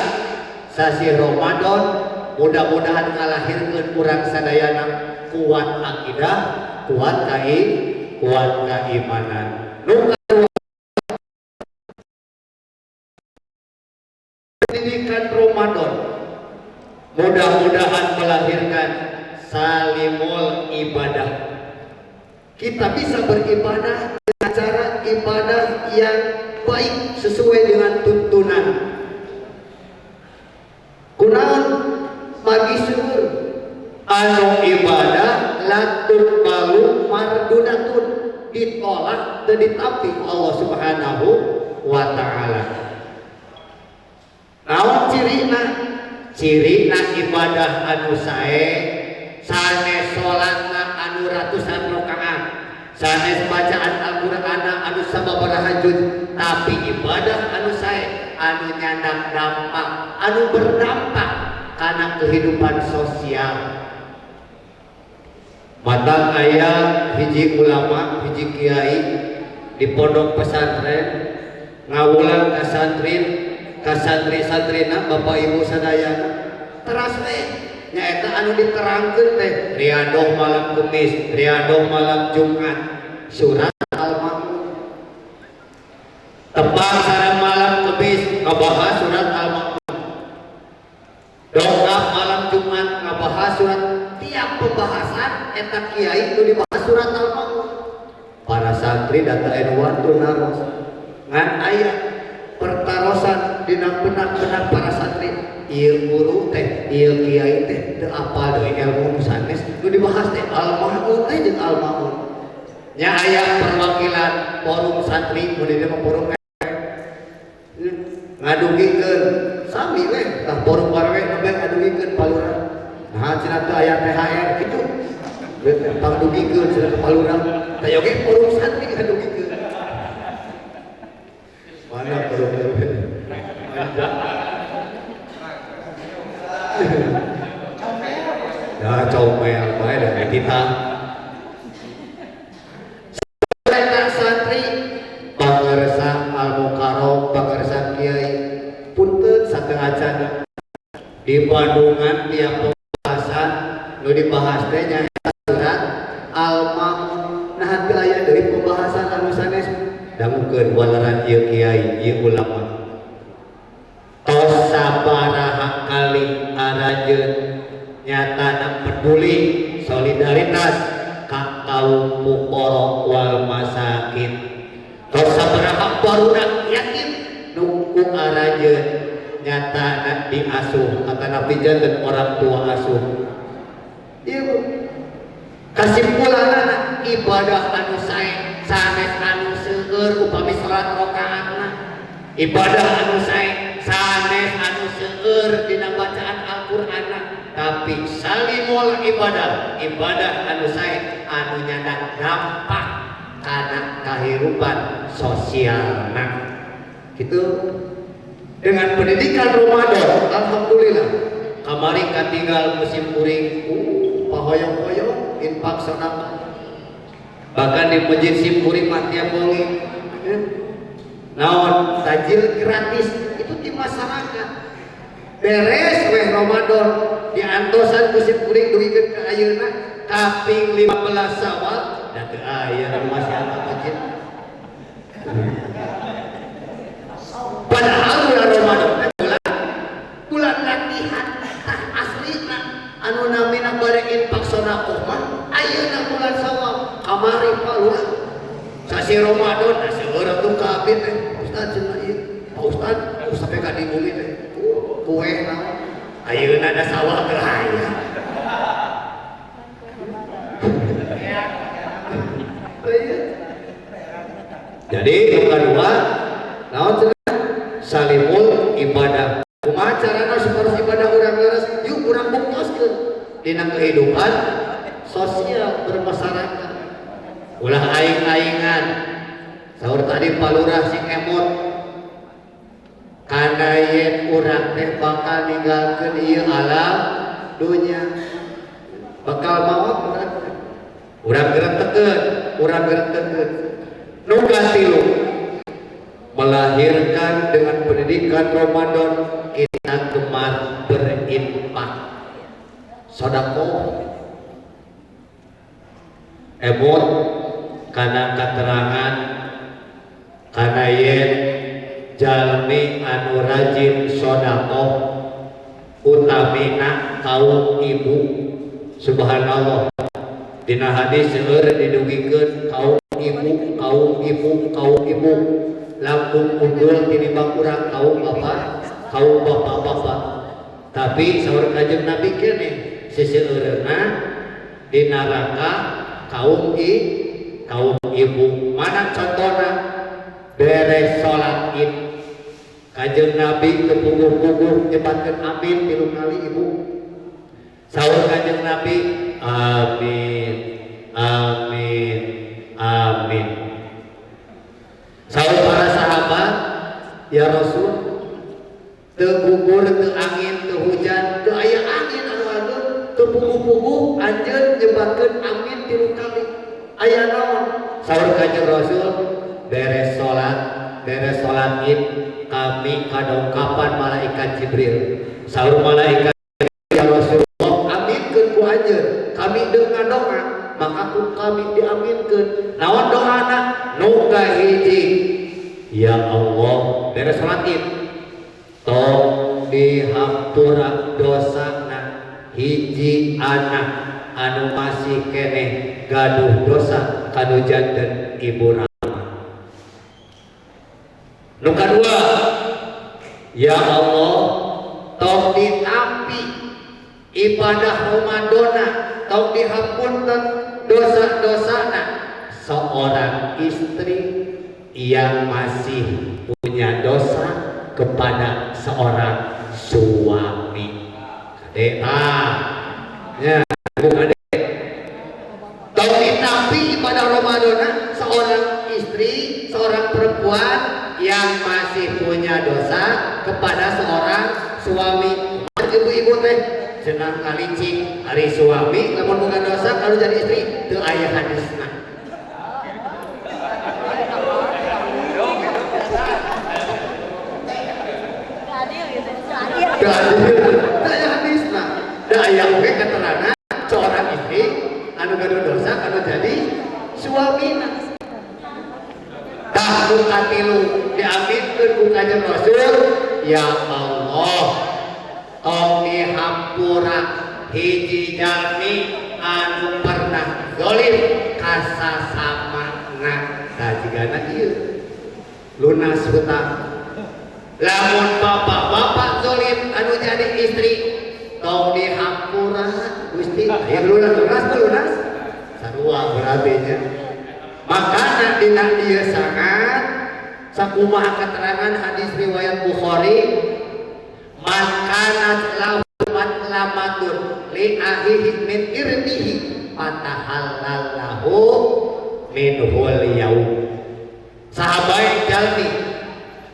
sasi Ramadan mudah-mudahan ngalahirkeun urang sadayana kuat akidah, kuat kuat keimanan. Nu kadua pendidikan Ramadan mudah-mudahan melahirkan salimul ibadah. Kita bisa beribadah dengan cara ibadah yang baik sesuai dengan tuntunan. Kunaon magi syukur anu ibadah latun balu mardudatun ditolak dan ditampi Allah Subhanahu wa ta'ala. Naon cirina? Cirina ibadah anu sae sanes salatna anu ratusan rakaat, sanes bacaan Al-Qur'ana anu sababaraha juz, tapi ibadah anu sae anu nyandak dampak, anu berdampak karena kehidupan sosial. Mata aya hiji ulama, hiji kiai di pondok pesantren ngawulang ka santrin, ka santri-santrina bapak ibu sadayana teras we nyaeta anu diterangkeun teh riadoh malam Kamis, riadoh malam Jumat, surat Al-Maun. Tepang sareng malam Kamis ngabahas surat Al-Maun. Dongkap malam Jumat ngabahas surat, tiap pembahasan eta kiai nu dibahas surat Al-Maun. Para santri data waktu naros ngan aya pertarosan dina benak-benak para santri, ieu guru teh, ieu kiai teh teu apal deui ilmu sanes nu dibahas teh Al-Maun teh jeung Al-Maun. Nya aya perwakilan forum santri mun di dieu mah forum ngadugikeun sami we tah forum RW nembe ngadugikeun palurah. Nah cenah teu aya THR kitu. Pangdugikeun cenah ka palurah. Tah oge forum santri ngadugikeun. Mana forum RW? Ya comel bae da kita. Santri pangersa Al-Mukarram, pangersa kiai punten sateuacan di Bandungan tiap pembahasan nu dibahas teh nyaeta surat Al-Maun. Nah teu aya deui pembahasan anu sanes dangukeun waleran ieu kiai ieu ulama. Tos sabaraha kali aranjeun nyatana peduli solidaritas ka kaum fuqara wal masakin. Tos sabaraha barudak yatim nu ku aranjeun nyata diasuh atanapi janten orang tua asuh. Ieu kasimpulanana ibadah anu sae sanes anu seueur upami salat rakaatna, ibadah anu sae sanes anu seueur dina bacaan Al-Qur'anna, tapi salimul ibadah, ibadah anu sae anu nyandak dampak kana kahirupan sosialna. Gitu. Dengan pendidikan Ramadan, alhamdulillah kamari katinggal musim kuring, pahoyong-hoyong infak sedekah. Bahkan di masjid sim kuring mah tiap wengi. Naon tajil gratis itu di masyarakat. Beres weh Ramadan diantosan musim kuring dugikeun ka ayeuna kaping 15 Syawal da teu aya anu masih aya masjid. Padahal bulan Ramadan teh bulan latihan tah aslina anu namina bade infak sedekah mah ayeuna bulan Syawal kamari Pak Lurah sasi Ramadan da seueur atuh ka abdi teh Ustaz cenah ieu Pak Ustaz sampai ka di bumi teh kue naon ayeuna da sawah teu aya. Jadi yang kedua naon cenah salimul ibadah. Kumaha carana supaya ibadah urang leres? Yuk urang buktoskeun dina kehidupan sosial bermasyarakat. Ulah aing-aingan. Saur tadi Pak Lurah sing emot kana yen urang teh bakal ninggalkeun ieu alam dunya, bakal maot urang. Urang geretekeun, urang geretekeun. Nu katilu, melahirkan dengan pendidikan Ramadan kita gemar berinfak sedekah. Emot kana katerangan kana yen jalmi anu rajin sedekah utamina kaum ibu. Subhanallah, dina hadis seueur didugikeun kaum ibu, kaum ibu, kaum ibu langkung unggul tinimbang urang kaum bapak, kaum bapak-bapak. Tapi saur Kanjeng Nabi keneh seseueurna di neraka kaum kaum ibu. Mana contohna? Beres salat Id Kanjeng Nabi teu puguh-puguh nyebatkeun amin 3 kali ibu. Saur Kanjeng Nabi amin amin amin. Saur para sahabat, ya Rasul, teu gugur, teu angin, teu hujan, teu aya angin anu ageung, teu puguh-puguh anjeun nyebatkeun amin 3 kali. Aya naon? Saur Kanjeng Rasul, beres salat Id kami kadongkapan malaikat Jibril. Saur malaikat, ya Rasulullah, aminkeun ku anjeun. Kami deung ngadoa, maka ku kami diaminkeun. Naon doana? Nu kahiji, ya Allah, beres salat Id tong dihampura dosana hiji anak anu masih keneh gaduh dosa kanu janten ibu rama. Nu kadua, ya Allah, tong ditampi ibadah Ramadana, tong dihapunten dosa-dosana seorang istri yang masih punya dosa kepada seorang suami. Kade tah, ya, bukan kade. Tong ditampi ibadah Ramadana seorang istri, seorang perempuan yang masih punya dosa kepada seorang suami. Ibu-ibu teh cenah ngalicing hari suami lamun bukan dosa kalau jadi istri teu aya hadisna. Teu aya hadisna. Da aya oge keterangan seorang istri anu gaduh dosa kalau jadi suamina. Tah nu katilu diaminkeun ku Kanjeng Rasul, ya Allah, tong dihampura hiji jalmi anu pernah zalim kasasamana. Tah jigana ieu lunas hutang. Lamun bapak-bapak Bapak zolim anu jadi istri tong dihampura Gusti. Aya lunas lunas lunas sarua berarti nya. Makana dina ieu sangat sakumaha keterangan hadis riwayat Bukhari, man kanat lahu matlamatun li ahihi min irdihi fatahallallahu minhul yaum. Sahabat jalmi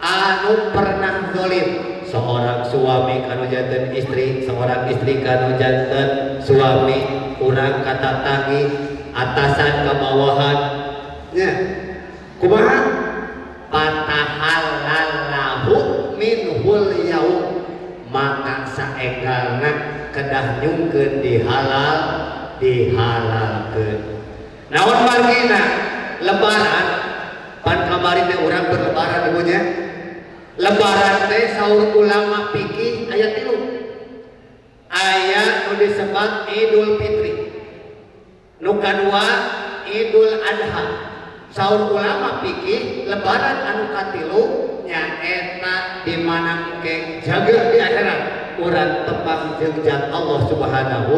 anu pernah zalim, seorang suami kanu janten istri, seorang istri kanu janten suami, urang kata tangi atasan ke bawahan nya kumaha fatahallallahu minhul yaum, maka saenggalna kedah nyungkeun dihalal dihalalkeun. Naon margina lebaran pan kamari teh urang berlebaran ibunya. Lebaran teh saur ulama fikih aya 3. Aya nu disebat Idul Fitri, nu kadua Idul Adha. Saur ulama fikih lebaran anu katilu nyaeta di mana engke jaga di akhirat urang tepang jeung zat Allah Subhanahu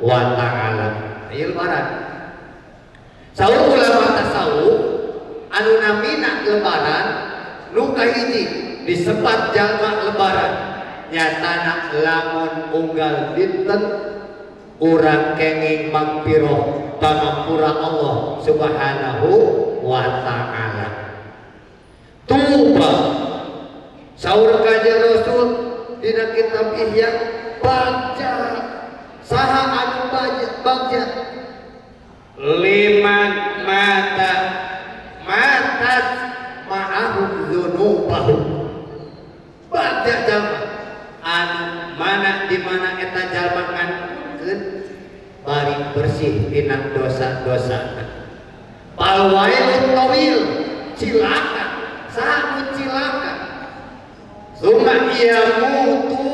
wa taala. Ieu lebaran. Saur ulama tasawuf anu namina lebaran nu kahiji disebat jalma lebaran nyatana lamun unggal dinten urang kenging magfirah pangampura Allah Subhanahu wa taala. Tuba saur kajian Rasul dina kitab Ihya bagja saha anu bagja liman mata matat ma'ahu dzunubahu. Bagja jalma anu mana di mana eta jalma ngantunkeun bari bersih tina dosa-dosana. Palwailun tawil cilaka saha nu cilaka summa yamutu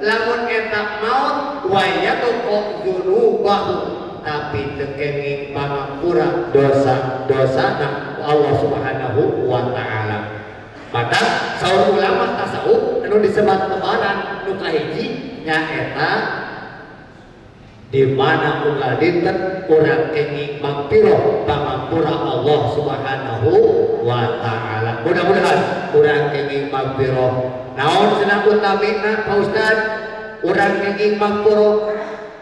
lamun eta maut wa yatqu dzunubahu, tapi teu kenging pangampura dosa-dosana Allah Subhanahu wa taala. Maka saur ulama tasawuf anu disebat lebaran nu kahiji nyaeta di mana unggal dinten urang kenging magfirah pangampura Allah Subhanahu wa taala. Mudah-mudahan urang kenging magfirah. Naon cenah utamina Pak Ustad? Urang kenging magfirah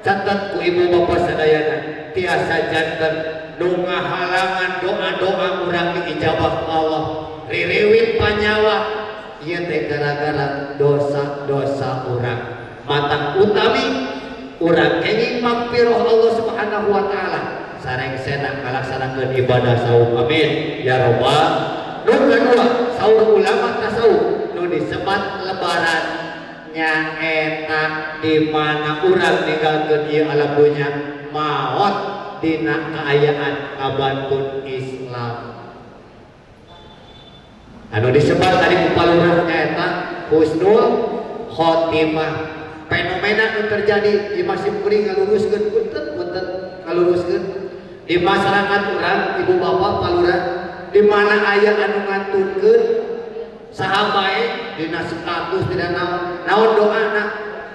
catat ku ibu bapak sadayana tiasa janten nu ngahalangan doa-doa urang diijabah ku Allah. Ririwit panyawa ieu teh gara-gara dosa-dosa urang. Matang utami urang kenging magfirah Allah Subhanahu wa taala sareng sena ngalaksanakeun ibadah saum. Amin ya rabbal. Nu kadua saur ulama tasawuf nu disebat lebaran nyaeta di mana urang ninggalkeun ieu alam dunya maot dina kaayaan ngabantun Islam. Anu disebat tadi ku palurah nyaeta husnul khotimah. Fenomena nu terjadi di masih kuring ngaluruskeun punten-punten ngaluruskeun di masyarakat urang ibu bapak palurah di mana aya anu ngaturkeun saha bae dina status dina naon naon doana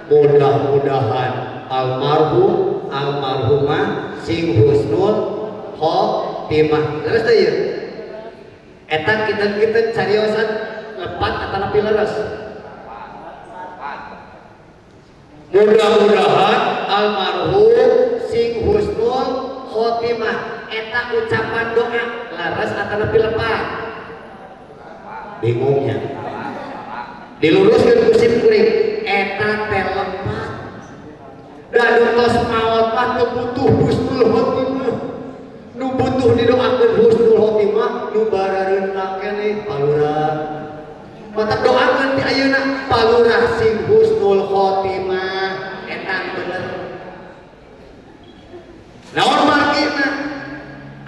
mudah-mudahan almarhum almarhumah sing husnul khotimah. Leres teh ieu eta kita-kita cariosan lepat atanapi leres. Mudah-mudahan almarhum sing husnul khotimah eta ucapan doa leres atanapi lepat. Bingungnya diluruskeun ku sim kuring eta teh lepat. Da nu tos maot mah teu butuh husnul khotimah. Nu butuh didoakeun husnul khotimah nu barareunna keneh palurah. Mata doakeun ti ayeuna palurah sing husnul khotimah eta bener. Naon margina?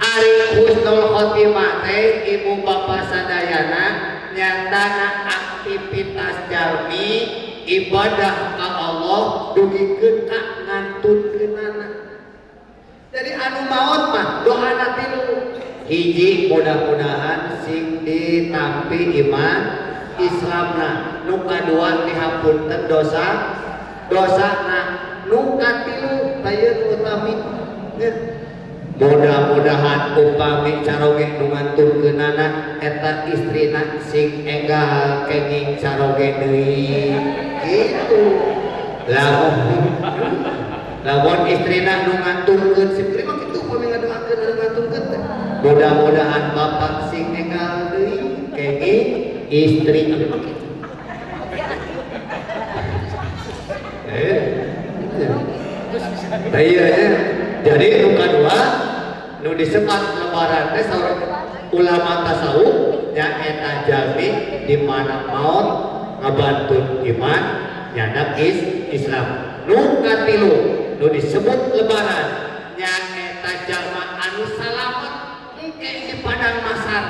Ari husnul khotimah teh ibu bapa sadayana nyatana aktivitas jalmi ibadah ka Allah dugikeun ka ngantunkeunana. Jadi anu maot mah doana tilu. Hiji mudah-mudahan sing ditampi iman Islamna. Nu kadua dihapunten dosa dosana. Nu katilu tayeu utami. Mudah-mudahan upami caroge nu ngantunkeunana eta istrina sing enggal kenging caroge deui kitu. Lamun istrina nu ngantunkeun sim mah kitu upami ngadoakeun anu ngantunkeun teh. Mudah-mudahan bapak sing enggal deui kenging istri abi mah kitu. Tah ya. Jadi nu kadua nu disebat lebaran teh saur ulama tasawuf nyaeta jalmi di mana maot ngabantun iman nyadak Islam. Nu katilu nu disebut lebaran nyaeta jalma anu salamet engke di padang masar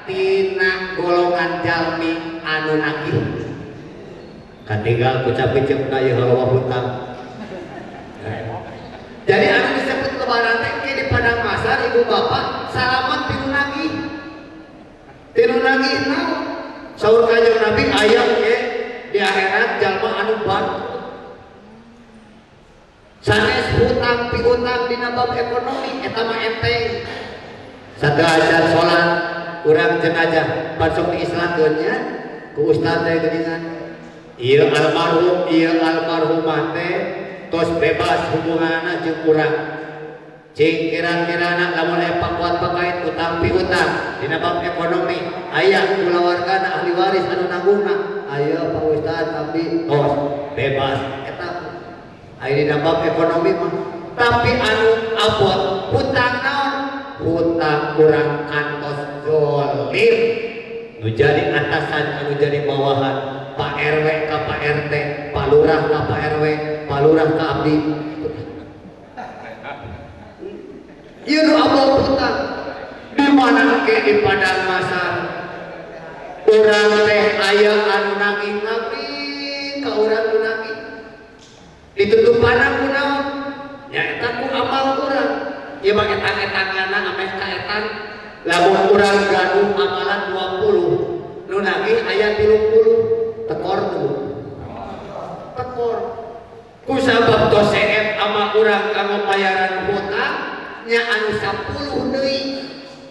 tina golongan jalmi anu nagih. Katinggal ku capicep na ieu halowa hutang. Jadi anu disebut lebaran teh engke di padang masar ibu bapak salamet tinu nagih. Tinu nagih naon? Saur Kanjeng Nabi aya engke di akhirat jalma anu bangkrut. Sanes hutang piutang dina bab ekonomi eta mah enteng. Sateuacan salat urang jenazah pan sok diislahkeun nya ku ustaz teh geuningan. Ieu almarhum ieu almarhumah teh tos bebas hubunganna jeung urang. Cing kira-kirana lamun aya pakuat pakait utang piutang dina bab ekonomi aya kulawargana ahli waris anu nanggungna aya Pak Ustaz tapi tos bebas eta aya dina bab ekonomi mah. Tapi anu abot hutang naon? Hutang urang kantos zolim nu jadi atasan anu jadi bawahan, Pak RW ka Pak RT, Pak Lurah ka Pak RW, Pak Lurah ka abdi. Ieu nu abot hutang di mana engke di padang masar urang teh aya anu nagih ngabri ka urang nu nagih ditutupana ku naon? Nyaeta ku amal urang. Ieu mah etang-etangana ameh kaetang. Lamun urang gaduh amalan 20 nu nagih aya 30 tekor tuh. Tekor. Ku sabab tos seep amal urang kanggo bayaran hutang nya anu 10 deui.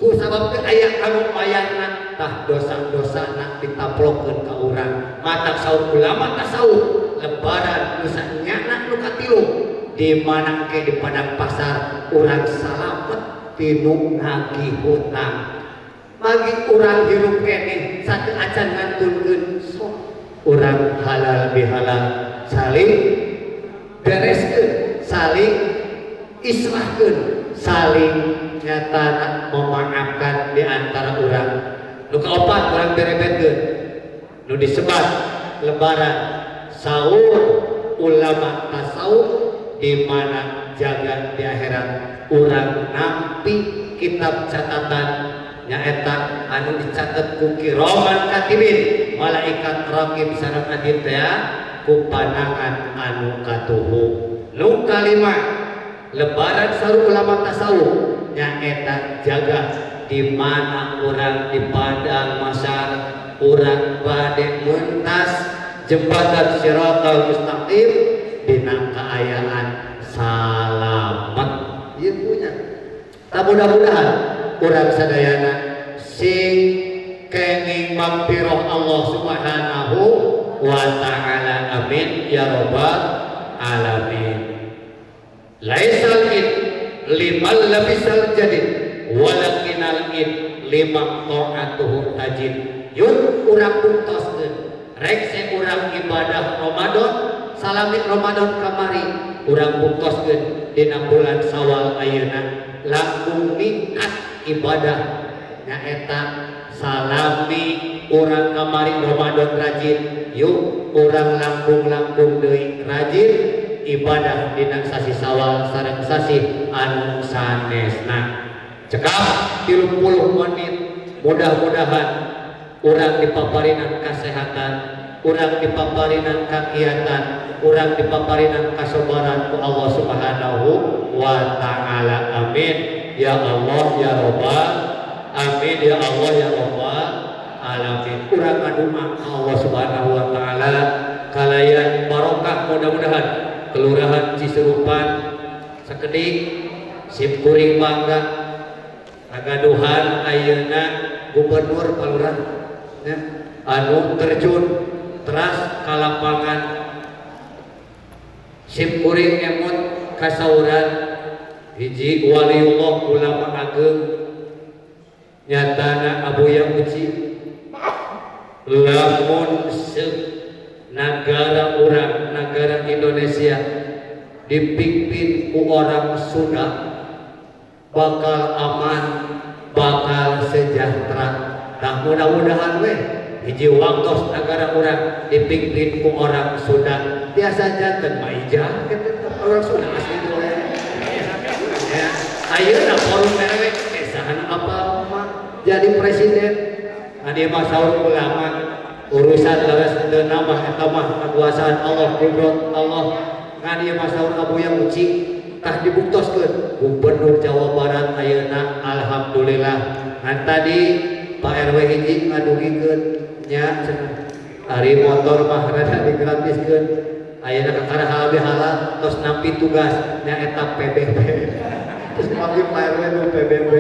Ku sabab teu aya kanggo bayarna tah dosa-dosana ditaplokeun ka urang. Matak saur ulama tasawuf lebaran nu sanyana nu katilu di mana ke di padang pasar urang salamet tinu nagih hutang. Magi urang hirup keneh satu acan ngantunkeun sok urang halal bihalal saling bereskeun, saling islahkeun, saling nyatana memaafkan di antara urang. Nu kaopat urang berebetkeun nu disebat lebaran saur ulama tasawuf di mana jaga di akhirat urang nampi kitab catatan nyaeta anu dicatet ku kiraman katibin malaikat raqib sareng atid teh ku panangan anu katuhu. Nu kalima lebaran saur ulama tasawuf nyaeta jaga di mana urang di padang masar urang bade mentas jembatan siratal mustaqim dina kaayaan salamet. Ieu punya. Tah mudah-mudahan urang sadayana sing kenging magfirah Allah Subhanahu wa ta'ala. Amin ya rabbal alamin. Laisal id liman labisal jadid walakinal id lima ta'atuhu tajid. Yuk urang buktoskeun rek se urang ibadah Ramadan salami Ramadan kamari urang buktoskeun dina bulan Syawal ayeuna langkung ningkat ibadah nyaeta salami urang kamari Ramadan rajin, yuk urang langkung-langkung deui rajin ibadah dina sasi Syawal sareng sasi anu sanesna. Cekap 30 menit, mudah-mudahan urang dipaparinan kasehatan, urang dipaparinan kakiatan, urang dipaparinan kasobaran ku Allah Subhanahu wa ta'ala. Amin ya Allah ya Rabbal amin ya Allah ya Rabbal alamin. Urang ngaduma ka Allah Subhanahu wa taala kalayan barokah, mudah-mudahan Kelurahan Cisurupan sakedik sim kuring bangga agaduhan ayeuna gubernur palurah ya, anu terjun teras ka lapangan. Sim kuring emut kasauran hiji waliullah ulama ageng nyatana Abuya Uci, lamun seuk nagara urang, nagara Indonesia dipimpin ku orang Sunda bakal aman, bakal sejahtera. Nah, mudah-mudahan weh hiji waktos nagara urang dipimpin ku orang Sunda biasa janten maijah gitu, orang Sunda asli we ya. Ayeuna forum RW saha apa mah jadi presiden, adi mah saur ulama urusan leres teu nambah eta mah kekuasaan Allah, kudrat Allah. Ngan ieu mah saur Abuya Uci tah dibuktoskeun gubernur Jawa Barat ayeuna alhamdulillah. Ngan tadi Pak RW hiji ngadugikeun nya cenah ari motor mah rada digratiskeun ayeuna kakara halal bihalal tos nampi tugas nya eta PBB. Terus nampi Pak RW nu PBB.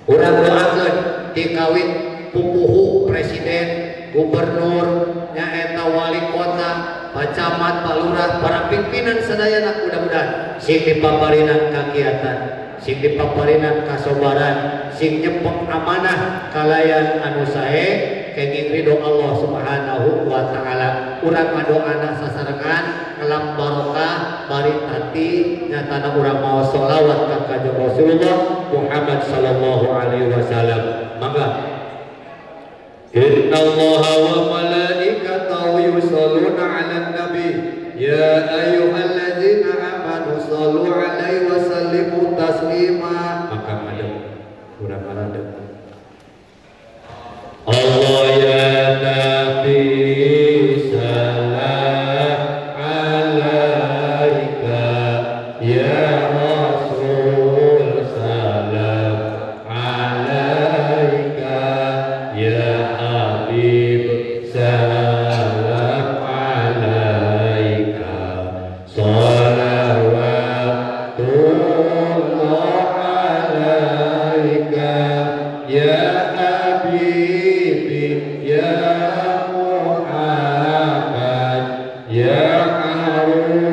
Urang doakeun dikawin pupuhu presiden, gubernur, nyaeta wali kota, pak camat, pak lurah, para pimpinan sadayana mudah-mudahan sing dipaparinan kakiatan, sing dipaparinan kasobaran, sing nyepeng amanah kalayan anu sae kenging ridho Allah Subhanahu wa taala. Urang ngadoana sasarengan ngelap barokah bari tati nyatana urang maos sholawat ka Kanjeng Rasulullah Muhammad sallallahu alaihi wasallam. Mangga. Inna Allah wa malaikatahu yusholluna 'alan nabi ya ayyuhallazina amanu shollu 'alaihi wa sallimu taslima. Maka ngadep urang ngadep. Allah ya Nabi salam alaika ya Rasul salam alaika ya Habib salam alaika salawatullah alaika ya Habibi ya Muhammad ya Arusal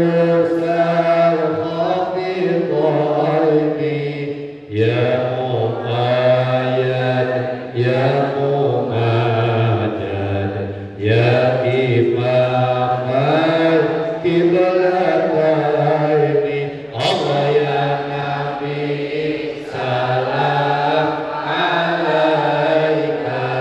Khafiqaini ya Muqayyad ya Mu'ajjad ya Imam al-Qiblataini. Allah ya Nabi salam alaika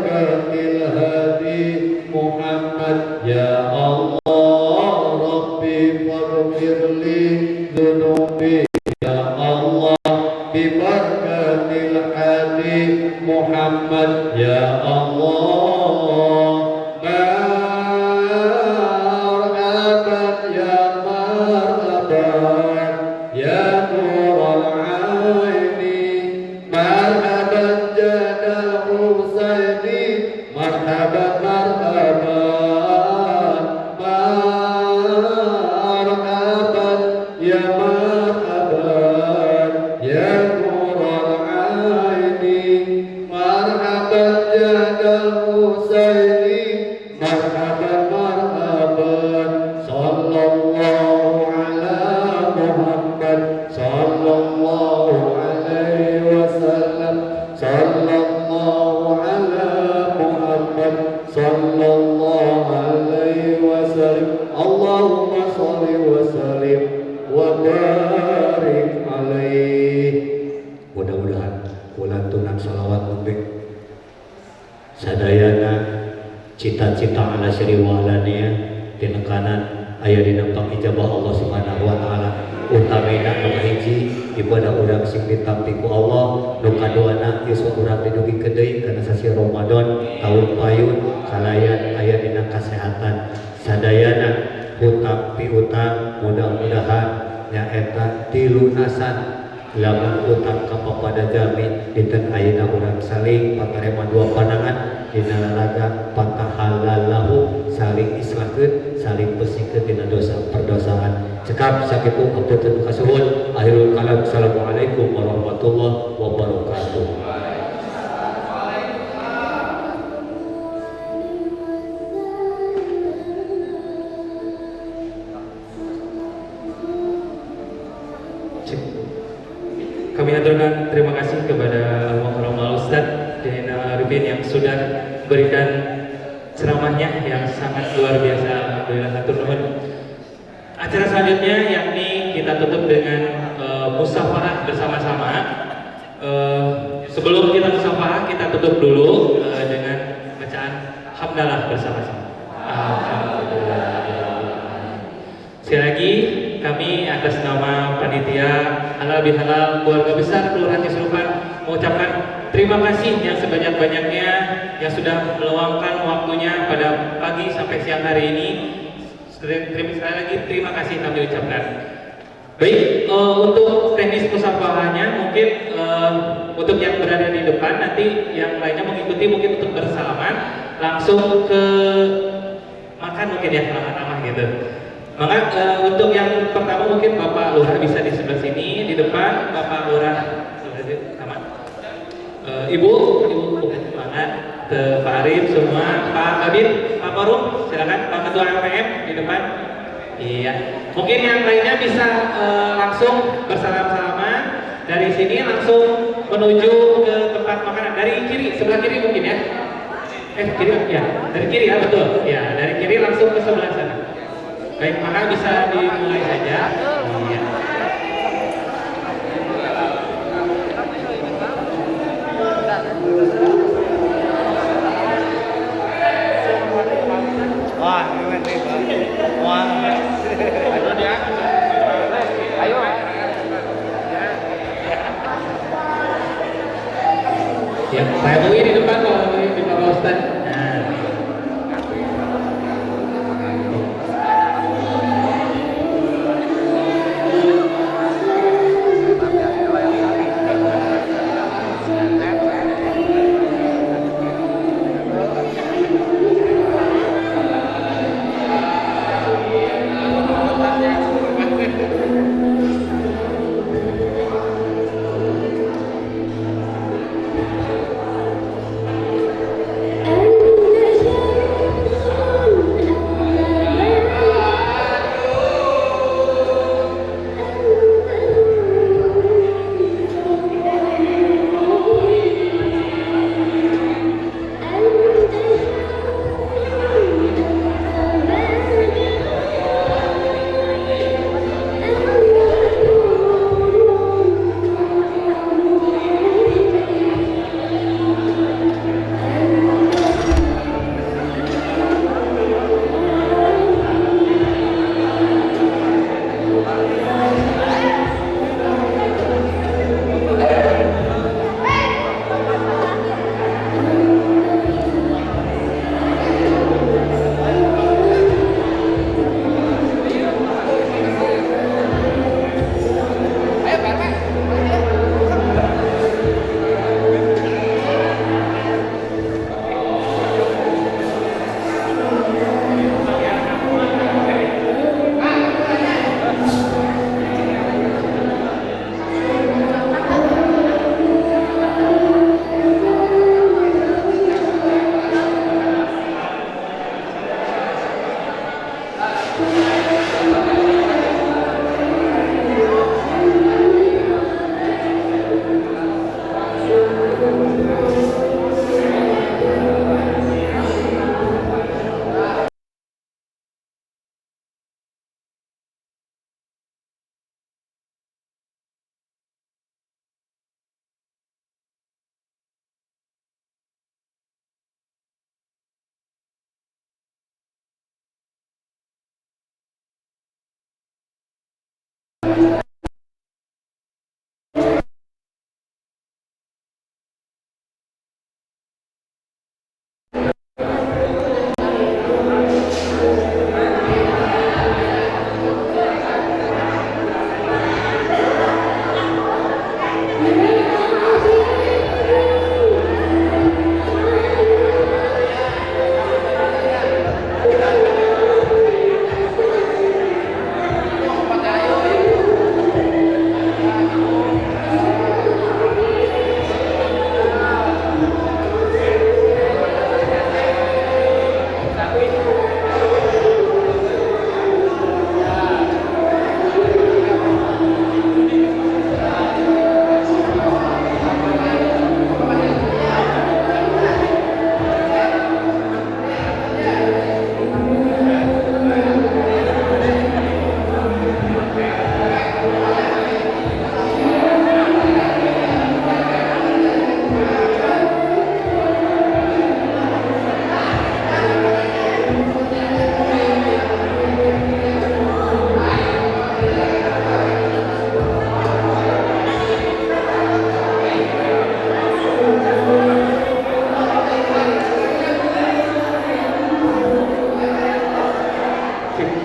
barakatil hadi Muhammad ya Allah Rabbi faghfirli dzunubi ya Allah bi barakatil hadi Muhammad ya Allah marhaban ya marhaban ya nural aini marhaban jadal Husaini marhaban marhaban marhaban ya marhaban ya nural aini marhaban jadal Husaini marhaban marhaban sallallahu ala Muhammad sallallahu alaihi wasallam sallallahu ala Muhammad sallallahu alaihi wasallam Allahumma sholli wa sallim wa barik alaihi. Mudah-mudahan kulantunan salawat lebih sadayana cita-cita ala syiri wa alaniya tinekanan aya dina pangijabah Allah Subhanahu wa taala utamina nu kahiji ibadah urang sing ditampi ku Allah nu kaduana yuswa urang didugikeun deui kana sasi Ramadan taun payun kalayan aya dina kasehatan sadayana hutang piutang mudah-mudahan nyaeta dilunasan lamun utang ka papada jami dinten ayeuna urang saling patarema dua pandangan dina lalaga patahalalahu saling islahkeun saling pesikeun dina dosa perdosaan cekap sakitu hapunten kasuhun akhirul kalam assalamualaikum warahmatullahi wabarakatuh. Kami aturkan terima kasih kepada Al-Mukarram Al-Ustadz Zainal Arifin yang sudah berikan ceramahnya yang sangat luar biasa. Alhamdulillah, hatur nuhun. Acara selanjutnya yakni kita tutup dengan musyawarah bersama-sama. Sebelum kita musyawarah, kita tutup dulu dengan bacaan hamdalah bersama-sama. Alhamdulillah. Sekali lagi kami atas nama panitia Halal Bihalal keluarga besar Kelurahan Cisurupan mengucapkan terima kasih yang sebanyak-banyaknya yang sudah meluangkan waktunya pada pagi sampai siang hari ini. Sekali lagi terima kasih kami ucapkan. Baik, untuk teknis musafahnya mungkin untuk yang berada di depan nanti yang lainnya mengikuti mungkin untuk bersalaman langsung ke makan mungkin ya, ramah-ramah gitu. Maka untuk yang pertama mungkin Bapak Lurah bisa di sebelah sini, di depan Bapak Lurah sebelah sini sama. Ibu, mana? Ke Pak Arif semua, Pak Babin, Pak Forum, silakan Pak Ketua LPM di depan. Iya. Mungkin yang lainnya bisa langsung bersalam-salaman dari sini langsung menuju ke tempat makanan dari kiri, sebelah kiri mungkin ya. Kiri ya, dari kiri ya, betul. Ya, dari kiri langsung ke sebelah sana. Baik, maka bisa dimulai saja. Iya. Wah, wah, ayo. Ya, Pak MUI di depan, Pak MUI di Pak Ustadz. Nah. And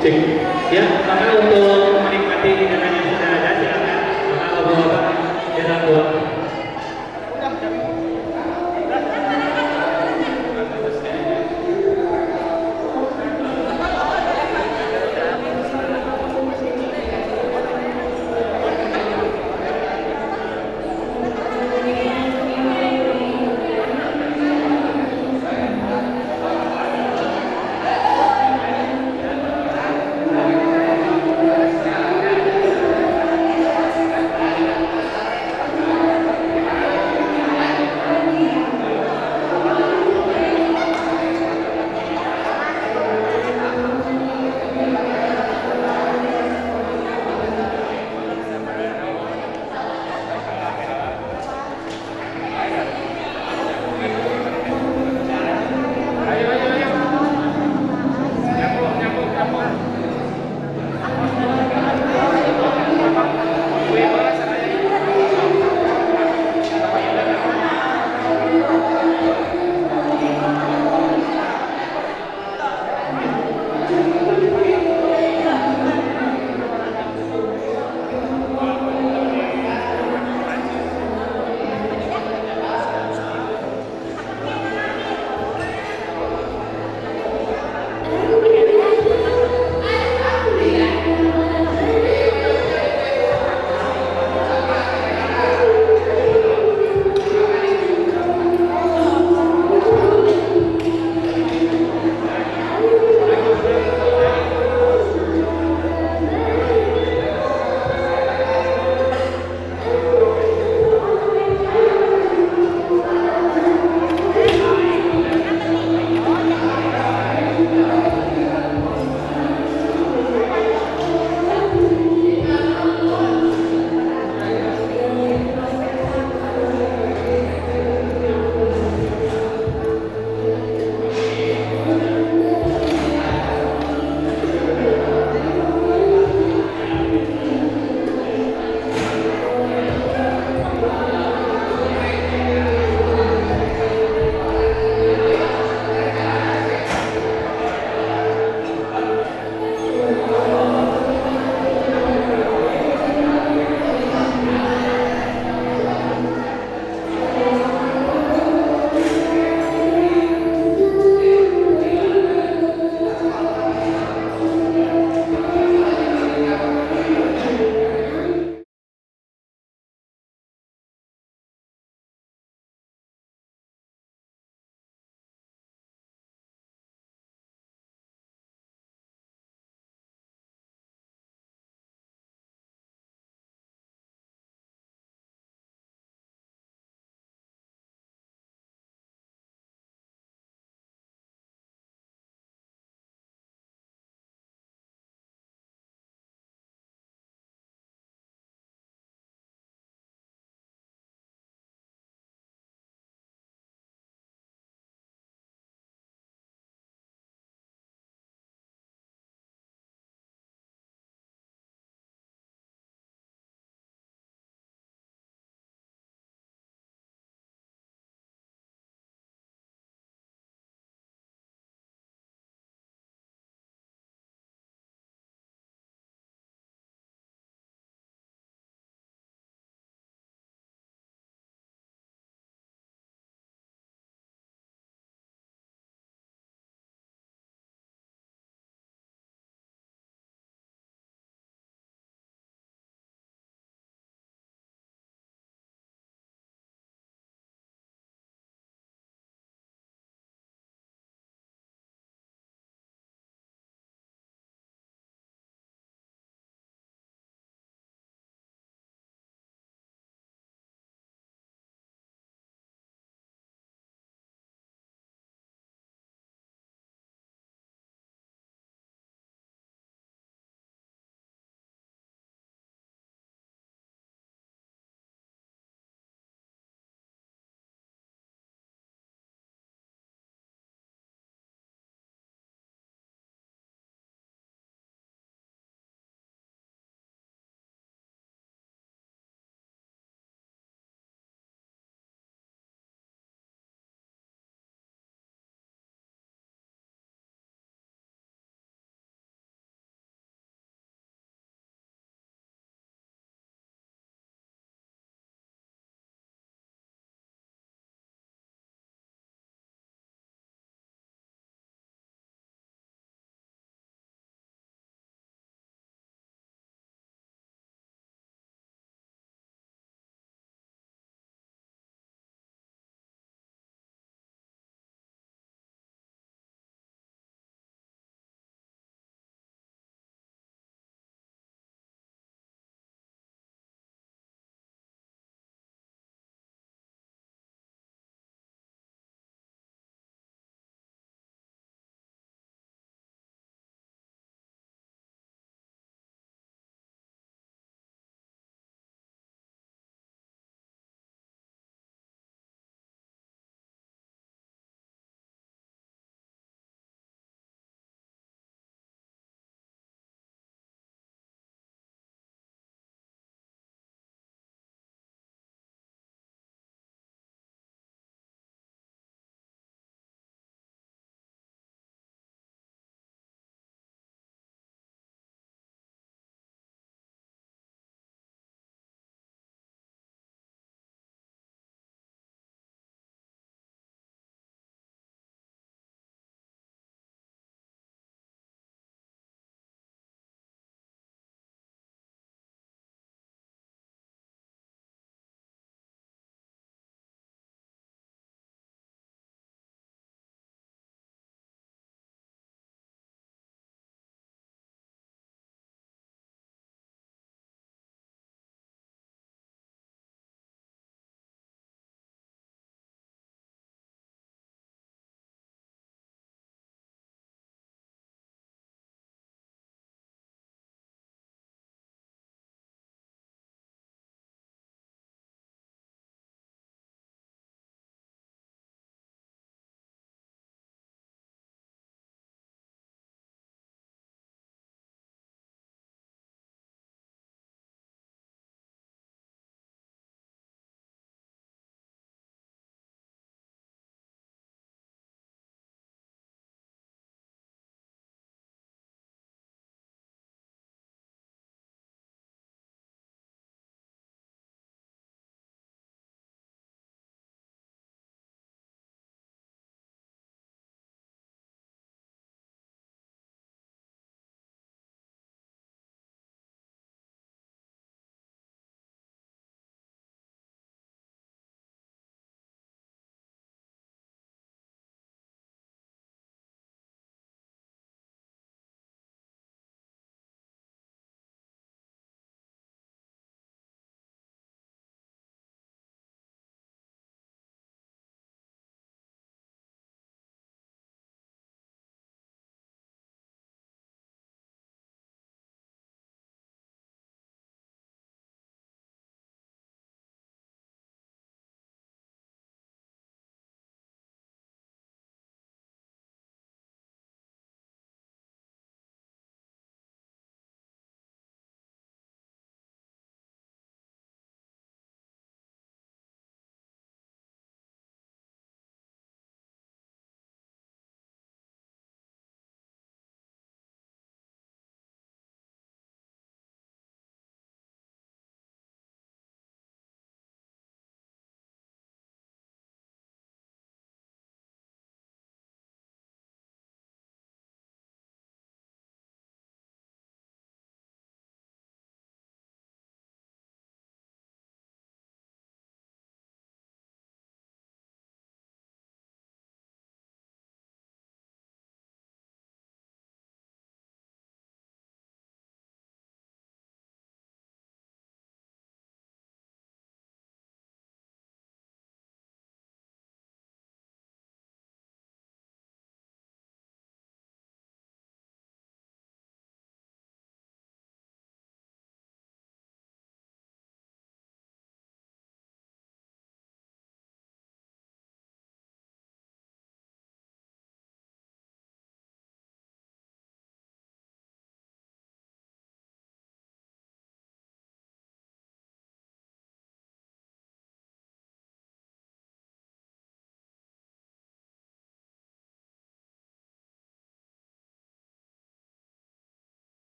Cek. Ya, maka untuk menikmati.